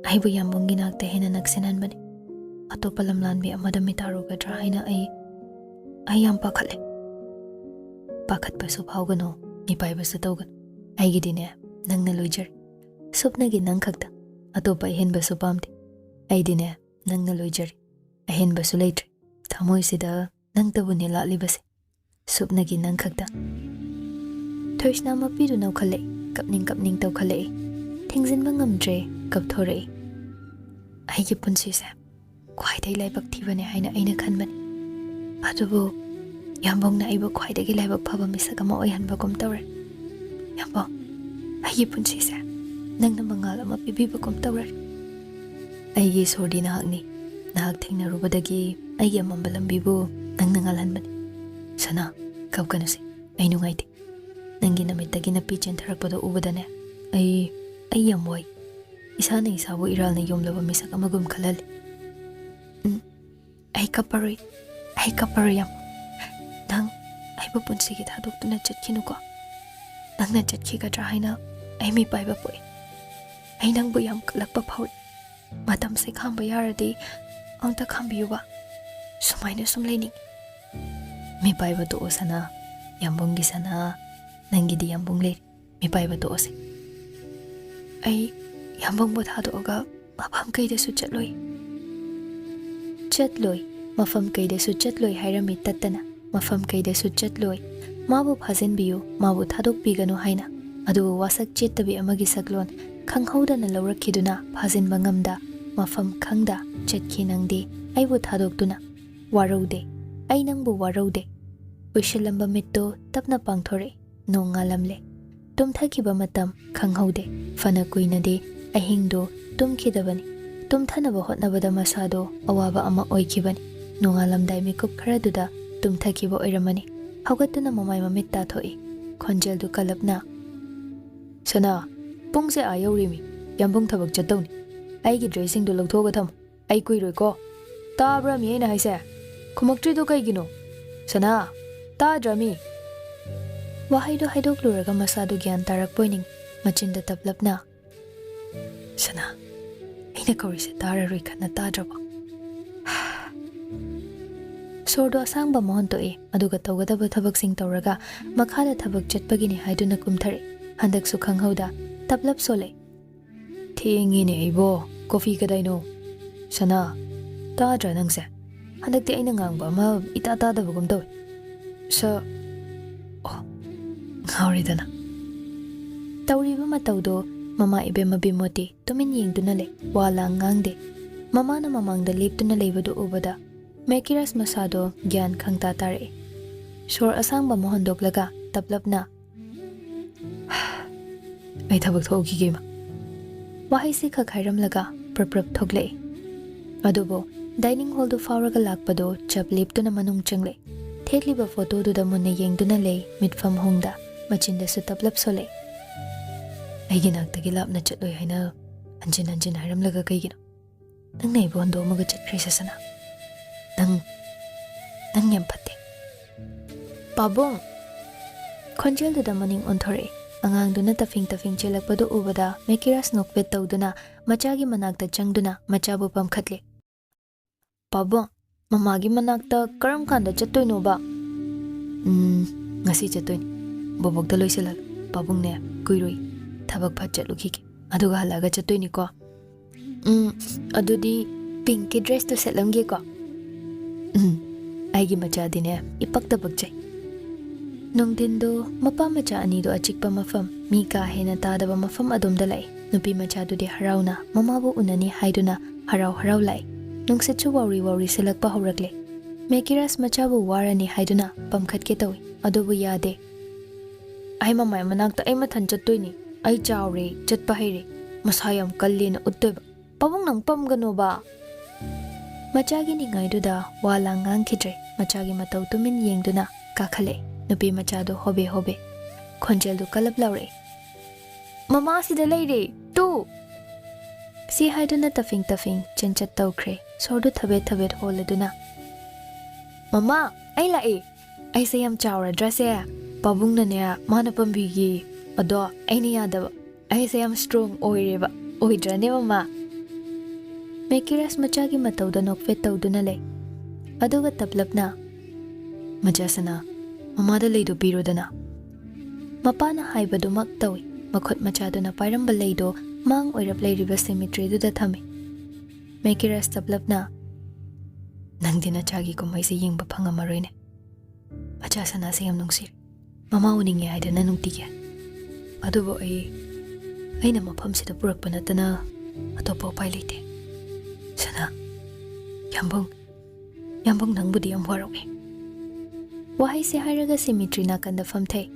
ꯑꯩꯕꯨ ꯌꯥꯝꯕꯨꯡꯒꯤ ꯅꯥꯛꯇ ꯍꯦꯟꯅ ꯅꯛꯁꯤꯟꯍꯟꯕꯅꯤ꯫ ꯑꯇꯣꯞꯄ ꯂꯝꯂꯥꯟꯕꯤ ꯑꯃꯗ ꯃꯤꯇꯥꯔꯨꯒꯗ꯭ꯔꯥ ꯍꯥꯏꯅ ꯑꯩ, ꯑꯩ ꯌꯥꯝ ꯄꯥꯈꯠꯂꯦ꯫ ꯄꯥꯈꯠꯄꯁꯨ ꯐꯥꯎꯒꯅꯨ, ꯃꯤꯄꯥꯏꯕꯁꯨ ꯇꯧꯒꯅꯨ꯫ ꯑꯩꯒꯤꯗꯤꯅꯦ, ꯅꯪꯅ ꯂꯣꯏꯖꯔꯦ꯫ ꯁꯨꯞꯅꯒꯤ ꯅꯪ ꯈꯛꯇ, ꯑꯇꯣꯞꯄ ꯑꯍꯦꯟꯕꯁꯨ ꯄꯥꯝꯗꯦ꯫ ꯑꯩꯗꯤꯅꯦ, ꯅꯪꯅ ꯂꯣꯏꯖꯔꯦ꯫ ꯑꯍꯦꯟꯕꯁꯨ ꯂꯩꯇ꯭ꯔꯦ꯫ ꯊꯃꯣꯏꯁꯤꯗ ꯅꯪꯇꯕꯨꯅꯦ ꯂꯥꯠꯂꯤꯕꯁꯦ꯫ ꯁꯨꯞꯅꯒꯤ ꯅꯪ ꯈꯛꯇ꯫ ꯊꯣꯏꯁꯅꯥ ꯃꯄꯤꯗꯨ ꯅꯧꯈꯠꯂꯛꯏ, ꯀꯞꯅꯤꯡ ꯀꯞꯅꯤꯡ ꯇꯧꯈꯠꯂꯛꯏ꯫ ꯊꯤꯡꯖꯤꯟꯕ ꯉꯝꯗ꯭ꯔꯦ, ꯀꯞꯊꯣꯔꯛꯏ꯫ ꯑꯩꯒꯤ ꯄꯨꯟꯁꯤꯁꯦ ꯈ꯭ꯋꯥꯏꯗꯒꯤ ꯂꯥꯏꯕꯛ ꯊꯤꯕꯅꯦ ꯍꯥꯏꯅ ꯑꯩꯅ ꯈꯟꯕꯅꯤ꯫ ꯑꯗꯨꯕꯨ ꯌꯥꯝꯕꯨꯡꯅ ꯑꯩꯕꯨ ꯈ꯭ꯋꯥꯏꯗꯒꯤ ꯂꯥꯏꯕꯛ ꯐꯕ ꯃꯤꯁꯛ ꯑꯃ ꯑꯣꯏꯍꯟꯕꯒꯨꯝ ꯇꯧꯔꯦ꯫ ꯌꯥꯝꯕꯨꯡ, ꯑꯩꯒꯤ ꯄꯨꯟꯁꯤꯁꯦ ꯅꯪꯅ ꯃꯉꯥꯜ ꯑꯃ ꯄꯤꯕꯤꯕꯒꯨꯝ ꯇꯧꯔꯦ꯫ ꯑꯩꯒꯤ ꯏꯁꯣꯔꯗꯤ ꯅꯍꯥꯛꯅꯤ꯫ ꯅꯍꯥꯛ ꯊꯦꯡꯅꯔꯨꯕꯗꯒꯤ ꯑꯩꯒꯤ ꯑꯃꯝꯕ ꯂꯝꯕꯤꯕꯨ ꯅꯪꯅ ꯉꯥꯜꯍꯟꯕꯅꯤ꯫ ꯁꯅꯥ, ꯀꯞꯀꯅꯨꯁꯦ꯫ ꯑꯩ ꯅꯨꯡꯉꯥꯏꯇꯦ꯫ ꯅꯪꯒꯤ ꯅꯃꯤꯠꯇꯒꯤ ꯅꯄꯤ ꯆꯦꯟꯊꯔꯛꯄꯗꯣ ꯎꯕꯗꯅꯦ, ꯑꯩ, ꯑꯩ ꯌꯥꯝ ꯋꯥꯏ꯫ ꯏꯁꯥꯅ ꯏꯁꯥꯕꯨ ꯏꯔꯥꯜꯅ ꯌꯣꯝꯂꯕ ꯃꯤꯁꯛ ꯑꯃꯒꯨꯝ ꯈꯜꯍꯜꯂꯤ꯫ ꯎꯝ, ꯑꯩ ꯀꯞꯄꯔꯣꯏ꯫ ꯑꯩ ꯀꯞꯄꯔꯣꯏ, ꯌꯥꯝ꯫ ꯅꯪ ꯑꯩꯕꯨ ꯄꯨꯟꯁꯤꯒꯤ ꯊꯥꯗꯣꯛꯇꯨꯅ ꯆꯠꯈꯤꯅꯨꯀꯣ꯫ ꯅꯪꯅ ꯆꯠꯈꯤꯒꯗ꯭ꯔꯥ ꯍꯥꯏꯅ ꯑꯩ ꯃꯤꯄꯥꯏꯕ ꯄꯣꯛꯏ꯫ ꯑꯩ ꯅꯪꯕꯨ ꯌꯥꯝ ꯀꯜꯂꯛꯄ ꯐꯥꯎꯔꯤ꯫ ꯃꯇꯝꯁꯦ ꯈꯥꯝꯕ ꯌꯥꯔꯗꯤ ꯑꯝꯇ ꯈꯥꯝꯕꯤꯌꯨꯕ꯫ ꯁꯨꯃꯥꯏꯅ ꯁꯨꯝ ꯂꯩꯅꯤꯡꯉꯤ꯫ ꯃꯤꯄꯥꯏꯕ ꯇꯣꯛꯑꯣ ꯁꯅꯥ, ꯌꯥꯝꯕꯨꯡꯒꯤ ꯁꯅꯥ, ꯅꯪꯒꯤꯗꯤ ꯌꯥꯝꯕꯨꯡ ꯂꯩꯔꯤ꯫ ꯃꯤꯄꯥꯏꯕ ꯇꯣꯛꯑꯁꯤ꯫ ꯑꯩ ꯌꯥꯝꯕꯨꯡꯕꯨ ꯊꯥꯗꯣꯛꯑꯒ ꯃꯐꯝ ꯀꯩꯗꯁꯨ ꯆꯠꯂꯣꯏ꯫ ꯆꯠꯂꯣꯏ, ꯃꯐꯝ ꯀꯩꯗꯁꯨ ꯆꯠꯂꯣꯏ ꯍꯥꯏꯔꯝꯃꯤ ꯇꯠꯇꯅ꯫ ꯃꯐꯝ ꯀꯩꯗꯁꯨ ꯆꯠꯂꯣꯏ꯫ ꯃꯥꯕꯨ ꯐꯥꯖꯤꯟꯕꯤꯌꯨ, ꯃꯥꯕꯨ ꯊꯥꯗꯣꯛꯄꯤꯒꯅꯨ ꯍꯥꯏꯅ꯫ ꯑꯗꯨꯕꯨ ꯋꯥꯁꯛ ꯆꯦꯠꯇꯕꯤ ꯑꯃꯒꯤ ꯁꯛꯂꯣꯟ ꯈꯪꯍꯧꯗꯅ ꯂꯧꯔꯛꯈꯤꯗꯨꯅ ꯐꯥꯖꯤꯟꯕ ꯉꯝꯗ, ꯃꯐꯝ ꯈꯪꯗ ꯆꯠꯈꯤ ꯅꯪꯗꯤ ꯑꯩꯕꯨ ꯊꯥꯗꯣꯛꯇꯨꯅ꯫ ꯋꯥꯔꯧꯗꯦ, ꯑꯩ ꯅꯪꯕꯨ ꯋꯥꯔꯧꯗꯦ꯫ ꯎꯏꯁꯤꯜꯂꯝꯕ ꯃꯤꯠꯇꯨ ꯇꯞꯅ ꯄꯥꯡꯊꯣꯔꯛꯏ꯫ ꯅꯣꯡꯉꯥꯜꯂꯝꯂꯦ꯫ ꯇꯨꯝꯊꯈꯤꯕ ꯃꯇꯝ ꯈꯪꯍꯧꯗꯦ꯫ ꯐꯅ ꯀꯨꯏꯅꯗꯤ ꯑꯍꯤꯡꯗꯨ ꯇꯨꯝꯈꯤꯗꯕꯅꯤ꯫ ꯇꯨꯝꯊꯅꯕ ꯍꯣꯠꯅꯕꯗ ꯃꯁꯥꯗꯣ ꯑꯋꯥꯕ ꯑꯃ ꯑꯣꯏꯈꯤꯕꯅꯤ꯫ ꯅꯣꯡꯉꯥꯜꯂꯝꯗꯥꯏ ꯃꯤꯀꯨꯞ ꯈꯔꯗꯨꯗ ꯇꯨꯝꯊꯈꯤꯕ ꯑꯣꯏꯔꯝꯃꯅꯤ꯫ ꯍꯧꯒꯠꯇꯨꯅ ꯃꯃꯥꯏ ꯃꯃꯤꯠ ꯇꯥꯊꯣꯛꯏ꯫ ꯈꯣꯟꯖꯦꯜꯗꯨ ꯀꯜꯂꯞꯅ, "ꯁꯅꯥ, ꯄꯨꯡꯁꯦ ꯑꯥ ꯌꯧꯔꯦꯃꯤ꯫ ꯌꯥꯝꯕꯨꯡ ꯊꯕꯛ ꯆꯠꯇꯧꯅꯤ꯫ ꯑꯩꯒꯤ ꯗ꯭ꯔꯦꯁꯁꯤꯡꯗꯨ ꯂꯧꯊꯣꯛꯑꯒ ꯊꯝꯃꯨ꯫ ꯑꯩ ꯀꯨꯏꯔꯣꯏꯀꯣ꯫ ꯇꯥꯕ꯭ꯔꯥꯃꯤ ꯑꯩꯅ ꯍꯥꯏꯁꯦ? ꯈꯨꯝꯃꯛꯇ꯭ꯔꯤꯗꯣ ꯀꯩꯒꯤꯅꯣ? ꯁꯅꯥ, ꯇꯥꯗ꯭ꯔꯥꯃꯤ? ꯋꯥꯍꯩꯗꯣ ꯍꯥꯏꯗꯣꯛꯂꯨꯔꯒ ꯃꯁꯥꯗꯣ ꯒ꯭ꯌꯥꯟ ꯇꯥꯔꯛꯄ ꯑꯣꯏꯅꯤꯡ ꯃꯆꯤꯟꯗ ꯇꯞꯂꯞꯅ, "ꯁꯅꯥ, ꯑꯩꯅ ꯀꯧꯔꯤꯁꯦ ꯇꯥꯔꯔꯣꯏ ꯈꯟꯅ ꯇꯥꯗ꯭ꯔꯕꯣ?" ꯁꯣꯔꯗꯣ ꯑꯁꯥꯡꯕ ꯑꯃ ꯍꯣꯟꯇꯣꯛꯏ, ꯑꯗꯨꯒ ꯇꯧꯒꯗꯕ ꯊꯕꯛꯁꯤꯡ ꯇꯧꯔꯒ ꯃꯈꯥꯗ ꯊꯕꯛ ꯆꯠꯄꯒꯤꯅꯤ ꯍꯥꯏꯗꯨꯅ ꯀꯨꯝꯊꯔꯛꯏ꯫ ꯍꯟꯗꯛꯁꯨ ꯈꯪꯍꯧꯗ ꯇꯞꯂꯞ ꯁꯣꯜꯂꯛꯏ꯫ "ꯊꯦꯡꯉꯦꯅꯦ ꯑꯩꯕꯣ, ꯀꯣꯐꯤ ꯀꯗꯥꯏꯅꯣ? ꯁꯅꯥ, ꯇꯥꯗ꯭ꯔꯥ ꯅꯪꯁꯦ? ꯍꯟꯗꯛꯇꯤ ꯑꯩꯅ ꯉꯥꯡꯕ ꯑꯃ ꯏꯇꯥ ꯇꯥꯗꯕꯒꯨꯝ ꯇꯧꯏ꯫ ꯁ-, ꯑꯣ, ꯉꯥꯎꯔꯦꯗꯅ꯫" ꯇꯧꯔꯤꯕ ꯃꯇꯧꯗꯣ ꯃꯃꯥ ꯏꯕꯦꯝꯃ ꯕꯤꯃꯣꯇꯤ ꯇꯨꯃꯤꯟ ꯌꯦꯡꯗꯨꯅ ꯂꯩ, ꯋꯥ ꯂꯥꯡ ꯉꯥꯡꯗꯦ꯫ ꯃꯃꯥꯅ ꯃꯃꯥꯡꯗ ꯂꯦꯞꯇꯨꯅ ꯂꯩꯕꯗꯨ ꯎꯕꯗ ꯃꯦꯀꯤꯔꯥꯁ ꯃꯁꯥꯗꯣ ꯒ꯭ꯌꯥꯟ ꯈꯪꯇꯥ ꯇꯥꯔꯛꯏ꯫ ꯁꯣꯔ ꯑꯁꯥꯡꯕ ꯑꯃ ꯍꯣꯟꯗꯣꯛꯂꯒ ꯇꯞꯂꯞꯅ, "ꯑꯩ ꯊꯕꯛ ꯊꯣꯛꯎꯈꯤꯒꯦ, ꯏꯃꯥ꯫" ꯋꯥꯍꯩꯁꯤ ꯈꯛ ꯍꯥꯏꯔꯝꯂꯒ ꯄ꯭ꯔꯞ ꯄ꯭ꯔꯞ ꯊꯣꯛꯂꯛꯏ꯫ ꯑꯗꯨꯕꯨ ꯗꯥꯏꯅꯤꯡ ꯍꯣꯜꯗꯨ ꯐꯥꯎꯔꯒ ꯂꯥꯛꯄꯗꯨ ꯆꯞ ꯂꯦꯞꯇꯨꯅ ꯃꯅꯨꯡ ꯆꯪꯂꯛꯏ꯫ ꯊꯦꯠꯂꯤꯕ ꯐꯣꯇꯣꯗꯨꯗ ꯃꯨꯟꯅ ꯌꯦꯡꯗꯨꯅ ꯂꯩ, ꯃꯤꯠꯐꯝ ꯍꯣꯡꯗ, ꯃꯆꯤꯟꯗꯁꯨ ꯇꯞꯂꯞ ꯁꯣꯜꯂꯛꯏ꯫ "ꯑꯩꯒꯤ ꯅꯥꯛꯇꯒꯤ ꯂꯥꯞꯅ ꯆꯠꯂꯣꯏ ꯍꯥꯏꯅ ꯍꯟꯖꯤꯟ ꯍꯟꯖꯤꯟ ꯍꯥꯏꯔꯝꯂꯒ ꯀꯩꯒꯤꯅꯣ? ꯅꯪꯅ ꯑꯩꯕꯨ ꯍꯨꯟꯗꯣꯛꯑꯝꯃꯒ ꯆꯠꯈ꯭ꯔꯤꯁꯦ, ꯁꯅꯥ꯫ ꯅꯪ, ꯅꯪ ꯌꯥꯝ ꯐꯠꯇꯦ꯫" "ꯄꯥꯕꯨꯡ!" ꯈꯣꯟꯖꯦꯜꯗꯨꯗ ꯃꯅꯤꯡ ꯑꯣꯟꯊꯣꯔꯛꯏ꯫ ꯑꯉꯥꯡꯗꯨꯅ ꯇꯐꯤꯡ ꯇꯐꯤꯡ ꯆꯦꯜꯂꯛꯄꯗꯨ ꯎꯕꯗ ꯃꯦꯀꯤꯔꯥꯁ ꯅꯣꯛꯐꯦꯠ ꯇꯧꯗꯨꯅ ꯃꯆꯥꯒꯤ ꯃꯅꯥꯛꯇ ꯆꯪꯗꯨꯅ ꯃꯆꯥꯕꯨ ꯄꯝꯈꯠꯂꯤ꯫ "ꯄꯥꯕꯨꯡ, ꯃꯃꯥꯒꯤ ꯃꯅꯥꯛꯇ ꯀꯔꯝ ꯀꯥꯟꯗ ꯆꯠꯇꯣꯏꯅꯣꯕ?" "ꯎꯝ, ꯉꯁꯤ ꯆꯠꯇꯣꯏꯅꯤ꯫ ꯕꯣꯕꯣꯛꯇ ꯂꯣꯏꯁꯤꯜꯍꯜꯂꯨ꯫ ꯄꯥꯕꯨꯡꯅꯦ, ꯀꯨꯏꯔꯣꯏ꯫ ꯊꯕꯛ ꯐꯠ ꯆꯠꯂꯨꯈꯤꯒꯦ꯫ ꯑꯗꯨꯒ ꯍꯜꯂꯛꯑꯒ ꯆꯠꯇꯣꯏꯅꯤꯀꯣ꯫ ꯎꯝ, ꯑꯗꯨꯗꯤ ꯄꯤꯡꯀꯤ ꯗ꯭ꯔꯦꯁꯇꯨ ꯁꯦꯠꯂꯝꯒꯦꯀꯣ꯫" "ꯎꯝ, ꯑꯩꯒꯤ ꯃꯆꯥꯗꯤꯅꯦ, ꯏꯄꯛꯇ ꯄꯛꯆꯩ꯫" ꯅꯨꯡꯊꯤꯟꯗꯣ ꯃꯄꯥ ꯃꯆꯥ ꯑꯅꯤꯗꯣ ꯑꯆꯤꯛꯄ ꯃꯐꯝ, ꯃꯤ ꯀꯥ ꯍꯦꯟꯅ ꯇꯥꯗꯕ ꯃꯐꯝ ꯑꯗꯣꯝꯗ ꯂꯥꯛꯏ꯫ ꯅꯨꯄꯤ ꯃꯆꯥꯗꯨꯗꯤ ꯍꯔꯥꯎꯅ ꯃꯃꯥꯕꯨ ꯎꯅꯅꯤ ꯍꯥꯏꯗꯨꯅ ꯍꯔꯥꯎ ꯍꯔꯥꯎ ꯂꯥꯛꯏ꯫ ꯅꯨꯡꯁꯤꯠꯁꯨ ꯋꯥꯎꯔꯤ ꯋꯥꯎꯔꯤ ꯁꯤꯜꯂꯛꯄ ꯍꯧꯔꯛꯂꯦ꯫ ꯃꯦꯀꯤꯔꯥꯁ ꯃꯆꯥꯕꯨ ꯋꯥꯔꯅꯤ ꯍꯥꯏꯗꯨꯅ ꯄꯝꯈꯠꯀꯦ ꯇꯧꯏ, ꯑꯗꯨꯕꯨ ꯌꯥꯗꯦ꯫ "ꯑꯩ ꯃꯃꯥꯏ ꯃꯅꯥꯛꯇ ꯑꯩ ꯃꯊꯟ ꯆꯠꯇꯣꯏꯅꯤ꯫ ꯑꯩ ꯆꯥꯎꯔꯦ, ꯆꯠꯄ ꯍꯩꯔꯦ, ꯃꯁꯥ ꯌꯥꯝ ꯀꯜꯂꯦꯅ ꯎꯠꯇꯣꯏꯕ꯫ ꯄꯥꯕꯨꯡ, ꯅꯪ ꯄꯝꯒꯅꯣꯕ꯫" ꯃꯆꯥꯒꯤ ꯅꯤꯡꯉꯥꯏꯗꯨꯗ ꯋꯥ ꯂꯥꯡ ꯉꯥꯡꯈꯤꯗ꯭ꯔꯦ꯫ ꯃꯆꯥꯒꯤ ꯃꯇꯧ ꯇꯨꯃꯤꯟ ꯌꯦꯡꯗꯨꯅ ꯀꯥꯈꯠꯂꯛꯏ꯫ ꯅꯨꯄꯤ ꯃꯆꯥꯗꯨ ꯍꯣꯕꯦ ꯍꯣꯕꯦ, ꯈꯣꯟꯖꯦꯜꯗꯨ ꯀꯜꯂꯞ ꯂꯥꯎꯔꯛꯏ꯫ "ꯃꯃꯥ ꯁꯤꯗ ꯂꯩꯔꯦ, ꯇꯨ!" ꯁꯤ ꯍꯥꯏꯗꯨꯅ ꯇꯐꯤꯡ ꯇꯐꯤꯡ ꯆꯦꯟꯆꯠ ꯇꯧꯈ꯭ꯔꯦ, ꯁꯣꯔꯗꯨ ꯊꯕꯦꯠ ꯊꯕꯦꯠ ꯍꯣꯜꯂꯗꯨꯅ꯫ "ꯃꯃꯥ, ꯑꯩ ꯂꯥꯛꯑꯦ꯫ ꯑꯩꯁꯦ ꯌꯥꯝ ꯆꯥꯎꯔꯗ꯭ꯔꯥꯁꯦ? ꯄꯥꯕꯨꯡꯅꯅꯦ, ꯃꯥꯅ ꯄꯥꯝꯕꯤꯒꯤ꯫ ꯑꯗꯣ ꯑꯩꯅ ꯌꯥꯗꯕ꯫ ꯑꯩꯁꯦ ꯌꯥꯝ ꯁ꯭ꯇ꯭ꯔꯣꯡ ꯑꯣꯏꯔꯦꯕ, ꯑꯣꯏꯗ꯭ꯔꯅꯦ ꯃꯃꯥ?" ꯃꯦꯀꯤꯔꯥꯁ ꯃꯆꯥꯒꯤ ꯃꯇꯧꯗ ꯅꯣꯛꯐꯦꯠ ꯇꯧꯗꯨꯅ ꯂꯩ꯫ ꯑꯗꯨꯒ ꯇꯞꯂꯞꯅ, "ꯃꯆꯥ ꯁꯅꯥ, ꯃꯃꯥꯗ ꯂꯩꯗꯣ ꯄꯤꯔꯣꯗꯅ꯫" ꯃꯄꯥꯅ ꯍꯥꯏꯕꯗꯨꯃꯛ ꯇꯧꯏ꯫ ꯃꯈꯨꯠ ꯃꯆꯥꯗꯨꯅ ꯄꯥꯏꯔꯝꯕ ꯂꯩꯗꯣ ꯃꯥꯡ ꯑꯣꯏꯔꯞ ꯂꯩꯔꯤꯕ ꯁꯤꯃꯤꯇ꯭ꯔꯤꯗꯨꯗ ꯊꯝꯃꯤ꯫ ꯃꯦꯀꯤꯔꯥꯁ ꯇꯞꯂꯞꯅ, "ꯅꯪꯗꯤ ꯅꯆꯥꯒꯤ ꯀꯨꯝꯍꯩꯁꯦ ꯌꯦꯡꯕ ꯐꯪꯉꯝꯃꯔꯣꯏꯅꯦ꯫ ꯃꯆꯥ ꯁꯅꯥꯁꯦ ꯌꯥꯝ ꯅꯨꯡꯁꯤꯔꯦ꯫ ꯃꯃꯥ ꯎꯅꯤꯡꯉꯦ ꯍꯥꯏꯗꯅ ꯅꯨꯡꯇꯤꯒꯤ꯫ ꯑꯗꯨꯕꯨ ꯑꯩ, ꯑꯩꯅ ꯃꯐꯝꯁꯤꯗ ꯄꯨꯔꯛꯄ ꯅꯠꯇꯅ ꯑꯇꯣꯞꯄ ꯎꯄꯥꯏ ꯂꯩꯇꯦ꯫ ꯁꯅꯥ, ꯌꯥꯝꯕꯨꯡ, ꯌꯥꯝꯕꯨꯡ ꯅꯪꯕꯨꯗꯤ ꯌꯥꯝ ꯋꯥꯔꯧꯏ꯫" ꯋꯥꯍꯩꯁꯦ ꯍꯥꯏꯔꯒ ꯁꯤꯃꯤꯇ꯭ꯔꯤ ꯅꯥꯀꯟꯗ ꯐꯝꯊꯩ꯫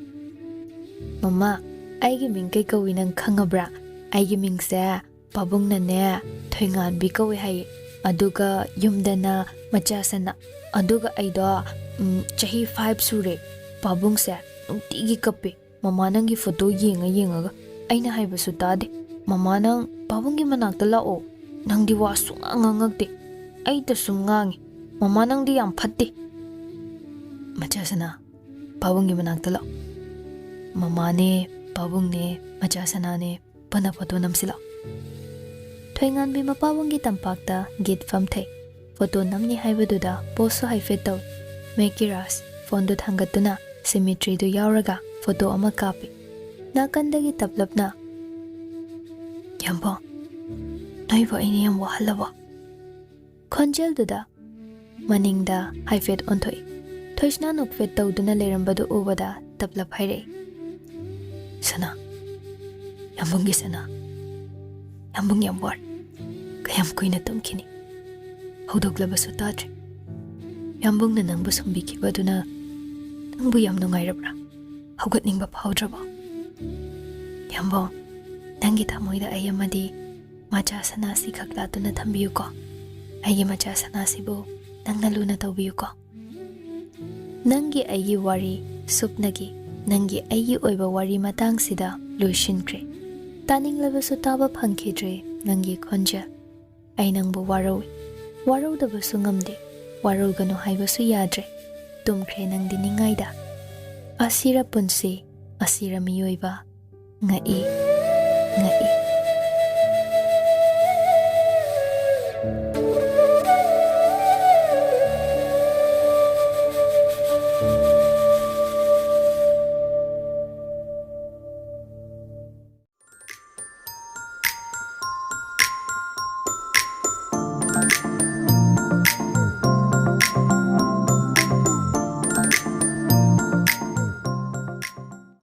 "ꯃꯃꯥ, ꯑꯩꯒꯤ ꯃꯤꯡ ꯀꯩ ꯀꯧꯏ ꯅꯪ ꯈꯪꯉꯕ꯭ꯔꯥ? ꯑꯩꯒꯤ ꯃꯤꯡꯁꯦ ꯄꯥꯕꯨꯡꯅꯅꯦ ꯊꯣꯏꯉꯥꯟꯕꯤ ꯀꯧꯏ ꯍꯥꯏꯌꯦ꯫ ꯑꯗꯨꯒ ꯌꯨꯝꯗꯅ ꯃꯆꯥ ꯁꯅꯥ꯫ ꯑꯗꯨꯒ ꯑꯩꯗꯣ, ꯎꯝ, ꯆꯍꯤ five ꯁꯨꯔꯦ꯫ ꯄꯥꯕꯨꯡꯁꯦ ꯅꯨꯡꯇꯤꯒꯤ ꯀꯞꯄꯦ꯫ ꯃꯃꯥ ꯅꯪꯒꯤ ꯐꯣꯇꯣ ꯌꯦꯡꯉ ꯌꯦꯡꯉꯒ꯫ ꯑꯩꯅ ꯍꯥꯏꯕꯁꯨ ꯇꯥꯗꯦ꯫ ꯃꯃꯥ ꯅꯪ ꯄꯥꯕꯨꯡꯒꯤ ꯃꯅꯥꯛꯇ ꯂꯥꯛꯑꯣ꯫ ꯅꯪꯗꯤ ꯋꯥ ꯁꯨꯡꯉꯥꯡ ꯉꯥꯡꯉꯛꯇꯦ꯫ ꯑꯩꯇ ꯁꯨꯝ ꯉꯥꯡꯉꯤ꯫ ꯃꯃꯥ ꯅꯪꯗꯤ ꯌꯥꯝ ꯐꯠꯇꯦ꯫" "ꯃꯆꯥ ꯁꯅꯥ, ꯄꯥꯕꯨꯡꯒꯤ ꯃꯅꯥꯛꯇ ꯂꯥꯛꯑꯣ꯫ ꯃꯃꯥꯅꯦ, ꯄꯥꯕꯨꯡꯅꯦ, ꯃꯆꯥ ꯁꯅꯥꯅꯦ, ꯄꯨꯟꯅ ꯐꯣꯇꯣ ꯅꯝꯁꯤ ꯂꯥꯛꯑꯣ꯫" ꯊꯣꯏꯉꯥꯟꯕꯤ ꯃꯄꯥꯕꯨꯡꯒꯤ ꯇꯝꯄꯥꯛꯇ ꯒꯦꯠ ꯐꯝꯊꯩ꯫ ꯐꯣꯇꯣ ꯅꯝꯅꯤ ꯍꯥꯏꯕꯗꯨꯗ ꯄꯣꯁꯁꯨ ꯍꯥꯏꯐꯦꯠ ꯇꯧꯏ꯫ ꯃꯦꯀꯤꯔꯥꯁ ꯐꯣꯟꯗꯨ ꯊꯥꯡꯒꯠꯇꯨꯅ ꯁꯤꯃꯤꯇ꯭ꯔꯤꯗꯨ ꯌꯥꯎꯔꯒ ꯐꯣꯇꯣ ꯑꯃ ꯀꯥꯞꯄꯤ꯫ ꯅꯥꯀꯟꯗꯒꯤ ꯇꯞꯂꯞꯅ, "ꯌꯥꯝꯕꯨꯡ, ꯅꯣꯏꯕꯨ ꯑꯩꯅ ꯌꯥꯝ ꯋꯥꯍꯜꯂꯕꯣ?" ꯈꯣꯟꯖꯦꯜꯗꯨꯗ ꯃꯅꯤꯡꯗ ꯍꯥꯏꯐꯦꯠ ꯑꯣꯟꯊꯣꯛꯏ꯫ ꯊꯣꯏꯁꯅꯥ ꯅꯣꯛꯐꯦꯠ ꯇꯧꯗꯨꯅ ꯂꯩꯔꯝꯕꯗꯨ ꯎꯕꯗ ꯇꯞꯂꯞ ꯍꯥꯏꯔꯛꯏ, "ꯁꯅꯥ, ꯌꯥꯝꯕꯨꯡꯒꯤ ꯁꯅꯥ, ꯌꯥꯝꯕꯨꯡ ꯌꯥꯝ ꯋꯥꯔꯦ꯫ ꯀꯌꯥꯝ ꯀꯨꯏꯅ ꯇꯨꯝꯈꯤꯅꯤ? ꯍꯧꯗꯣꯛꯂꯕꯁꯨ ꯇꯥꯗ꯭ꯔꯦ꯫ ꯌꯥꯝꯕꯨꯡꯅ ꯅꯪꯕꯨ ꯁꯨꯝꯕꯤꯈꯤꯕꯗꯨꯅ ꯅꯪꯕꯨ ꯌꯥꯝ ꯅꯨꯡꯉꯥꯏꯔꯕ꯭ꯔꯥ? ꯍꯧꯒꯠꯅꯤꯡꯕ ꯐꯥꯎꯗ꯭ꯔꯕꯣ? ꯌꯥꯝꯕꯨꯡ, ꯅꯪꯒꯤ ꯊꯃꯣꯏꯗ ꯑꯩ ꯑꯃꯗꯤ ꯃꯆꯥ ꯁꯅꯥꯁꯤ ꯈꯛ ꯂꯥꯠꯇꯨꯅ ꯊꯝꯕꯤꯌꯨꯀꯣ꯫ ꯑꯩꯒꯤ ꯃꯆꯥ ꯁꯅꯥꯁꯤꯕꯨ ꯅꯪꯅ ꯂꯨꯅ ꯇꯧꯕꯤꯌꯨꯀꯣ꯫" ꯅꯪꯒꯤ ꯑꯩꯒꯤ ꯋꯥꯔꯤ ꯁꯨꯞꯅꯒꯤ, ꯅꯪꯒꯤ ꯑꯩꯒꯤ ꯑꯣꯏꯕ ꯋꯥꯔꯤ ꯃꯇꯥꯡꯁꯤꯗ ꯂꯣꯏꯁꯤꯟꯈ꯭ꯔꯦ꯫ ꯇꯥꯅꯤꯡꯂꯕꯁꯨ ꯇꯥꯕ ꯐꯪꯈꯤꯗ꯭ꯔꯦ꯫ ꯅꯪꯒꯤ ꯈꯣꯟꯖꯦꯜ꯫ ꯑꯩ ꯅꯪꯕꯨ ꯋꯥꯔꯧꯏ꯫ ꯋꯥꯔꯧꯗꯕꯁꯨ ꯉꯝꯗꯦ꯫ ꯋꯥꯔꯧꯒꯅꯨ ꯍꯥꯏꯕꯁꯨ ꯌꯥꯗ꯭ꯔꯦ꯫ ꯇꯨꯝꯈ꯭ꯔꯦ ꯅꯪꯗꯤ ꯅꯤꯡꯉꯥꯏꯗ꯫ ꯑꯁꯤꯔ ꯄꯨꯟꯁꯤ, ꯑꯁꯤꯔ ꯃꯤꯑꯣꯏꯕ꯫ ꯉꯛꯏ, ꯉꯛꯏ꯫